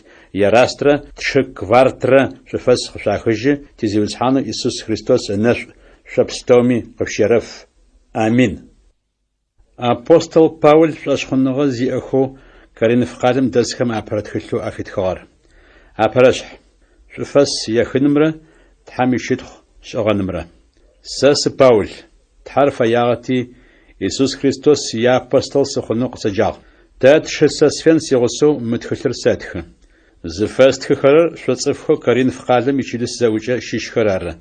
Ерастрэ тшы Квартрэ шӏуфэс къышъуахыжьы, ти Зиусхьанэу Исус Христос ынэшӏу шъо пстэуми къышъущерэф. Амин. Апостол Паул шӏошъхъуныгъэ зиӏэхэу Коринф къалэм дэсхэм апэрэ тхылъэу афитхыгъэр. Апэрэшъхь. Шӏуфэс ехынымрэ Тхьэм ищытхъу шӏыгъэнымрэ. Сэ сы Паул, Тхьэр фэягъэти, Исус Христос иапостол сыхъунэу къысэджагъ. Тэ тшы Сосфен сигъусэу мы тхылъыр сэтхы. Зыфэстхыхэрэр шъо цӏыфхэу Коринф къалэм ичылыс зэӏукӏэ щыщхэр ары.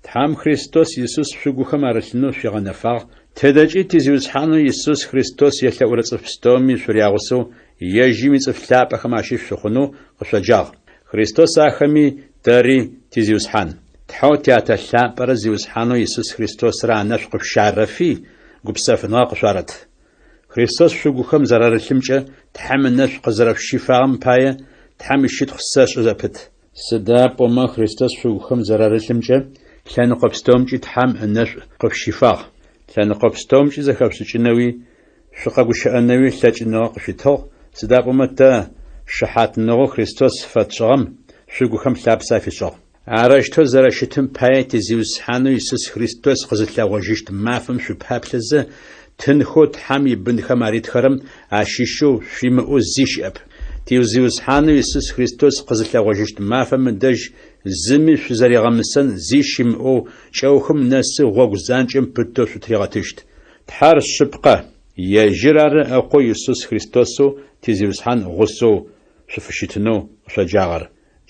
Тхьэм Христос Исус шъугухэм арылъынэу шъуигъэнэфагъ, тыдэкӏи ти Зиусхьанэу Исус Христос елъэӏурэ цӏыф пстэуми шъурягъусэу ежьым ицӏыф лъапӏэхэм ащыщ шъухъунэу къышъоджагъ. Христос ахэми тэри ти Зиусхьан. Тхьэу Тятэ лъапӏэрэ Зиусхьанэу Исус Христосрэ анэшӏу къышъущарэфи, гупсэфыныгъэ къышъуарэт. Христос шъугухэм зэрарылъымкӏэ Тхьэм ынэшӏу къызэрэшъущифагъэм пае Тхьэм ищытхъу сэшӏы зэпыт. Сыда пӏомэ Христос шъугухэм зэрарылъымкӏэ лъэныкъо пстэумкӏи Тхьэм ынэшӏу къышъущифагъ. Лъэныкъо пстэумкӏи зэхэшъушӏыкӏынэуи шъукъэгущыӏэнэуи лъэкӏыныгъэ къышъуитыгъ, сыда пӏомэ тэ шыхьатныгъэу Христос фэтшӏыгъэм шъугухэм лъапсэ афишӏыгъ. Арэущтэу зэрэщытым пае ти Зиусхьанэу Исус Христос къызылъэгъожьыщт мафэм шъупаплъэзэ, тынхэу Тхьэм ибынхэм аритхэрэм ащыщэу шъуимыӏэу зи щыӏэп. Ти Зиусхьанэу Исус Христос къызылъэгъожьыщт мафэм ыдэжь зыми шъузэригъэмысэн зи щымыӏэу кӏэухым нэсы гъогу занкӏэм пытэу шъутыригъэтыщт. Тхьэр шъыпкъэ, ежьыр ары Ыкъоу Исус Христосэу ти Зиусхьан гъусэу шъуфыщытынэу къышъоджагъэр.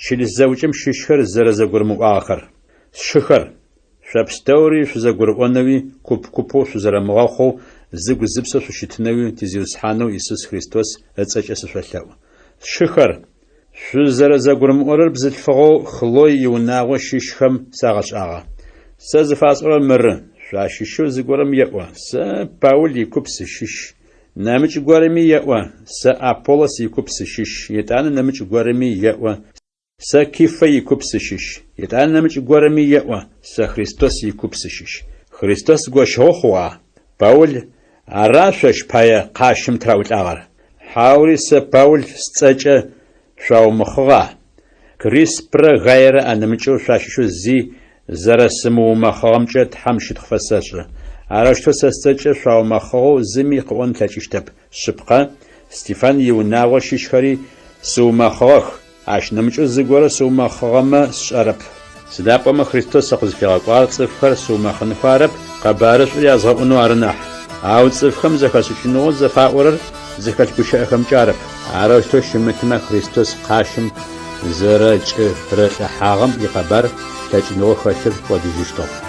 Чылыс зэӏукӏэм щыщхэр зэрэзэгурымыӏуагъэхэр. Сшыхэр, шъо пстэури шъузэгурыӏонэуи, куп-купэу шъузэрэмыгъэхъоу, зыгу-зыпсэу шъущытынэуи ти Зиусхьанэу Исус Христос ыцӏэкӏэ сышъолъэӏу. Сшыхэр, шъузэрэзэгурымыӏорэр бзылъфыгъэу Хлой иунагъо щыщхэм сагъэшӏагъэ. Сэ зыфасӏорэр мыры, шъуащыщэу зыгорэм еӏо, Сэ Паул икуп сыщыщ. Нэмыкӏ горэми еӏо, Сэ Аполлос икуп сыщыщ, етӏанэ нэмыкӏ горэми еӏо, Сэ Кифэ икуп сыщыщ, етӏанэ нэмыкӏ горэми еӏо, Сэ Христос икуп сыщыщ. Христос гощыгъэ хъугъа? Паул ара шъощ пае къащым тыраӏулӏагъэр? Хьаури сэ Паул сцӏэкӏэ шъуаумэхъыгъа? Криспрэ Гайрэ анэмыкӏэу шъуащыщэу зи зэрэсымыумэхъыгъэмкӏэ Тхьэм щытхъу фэсэшӏы. Арэущтэу сэ сцӏэкӏэ шъуаумэхъыгъэу зыми къыӏон ылъэкӏыщтэп. Шъыпкъэ, Стефан иунагъо щыщхэри сыумэхъыгъэх, ащ нэмыкӏэу зыгорэ сыумэхъыгъэмэ сшӏэрэп. Сыда пӏомэ Христос сыкъызфигъэкӏуагъэр цӏыфхэр сыумэхъынхэу арэп, къэбарышӏур язгъэӏунэу ары нахь. Ау цӏыфхэм зэхэшӏыкӏыныгъэу зэфаӏорэр. зыхэлъ гущыӏэхэмкӏэ арэп. Арэущтэу щымытмэ, Христос къащым зэрэкӏэрылӏыхьагъэм икъэбар лъэкӏыныгъэу хэлъыр кӏодыжьыщтыгъ.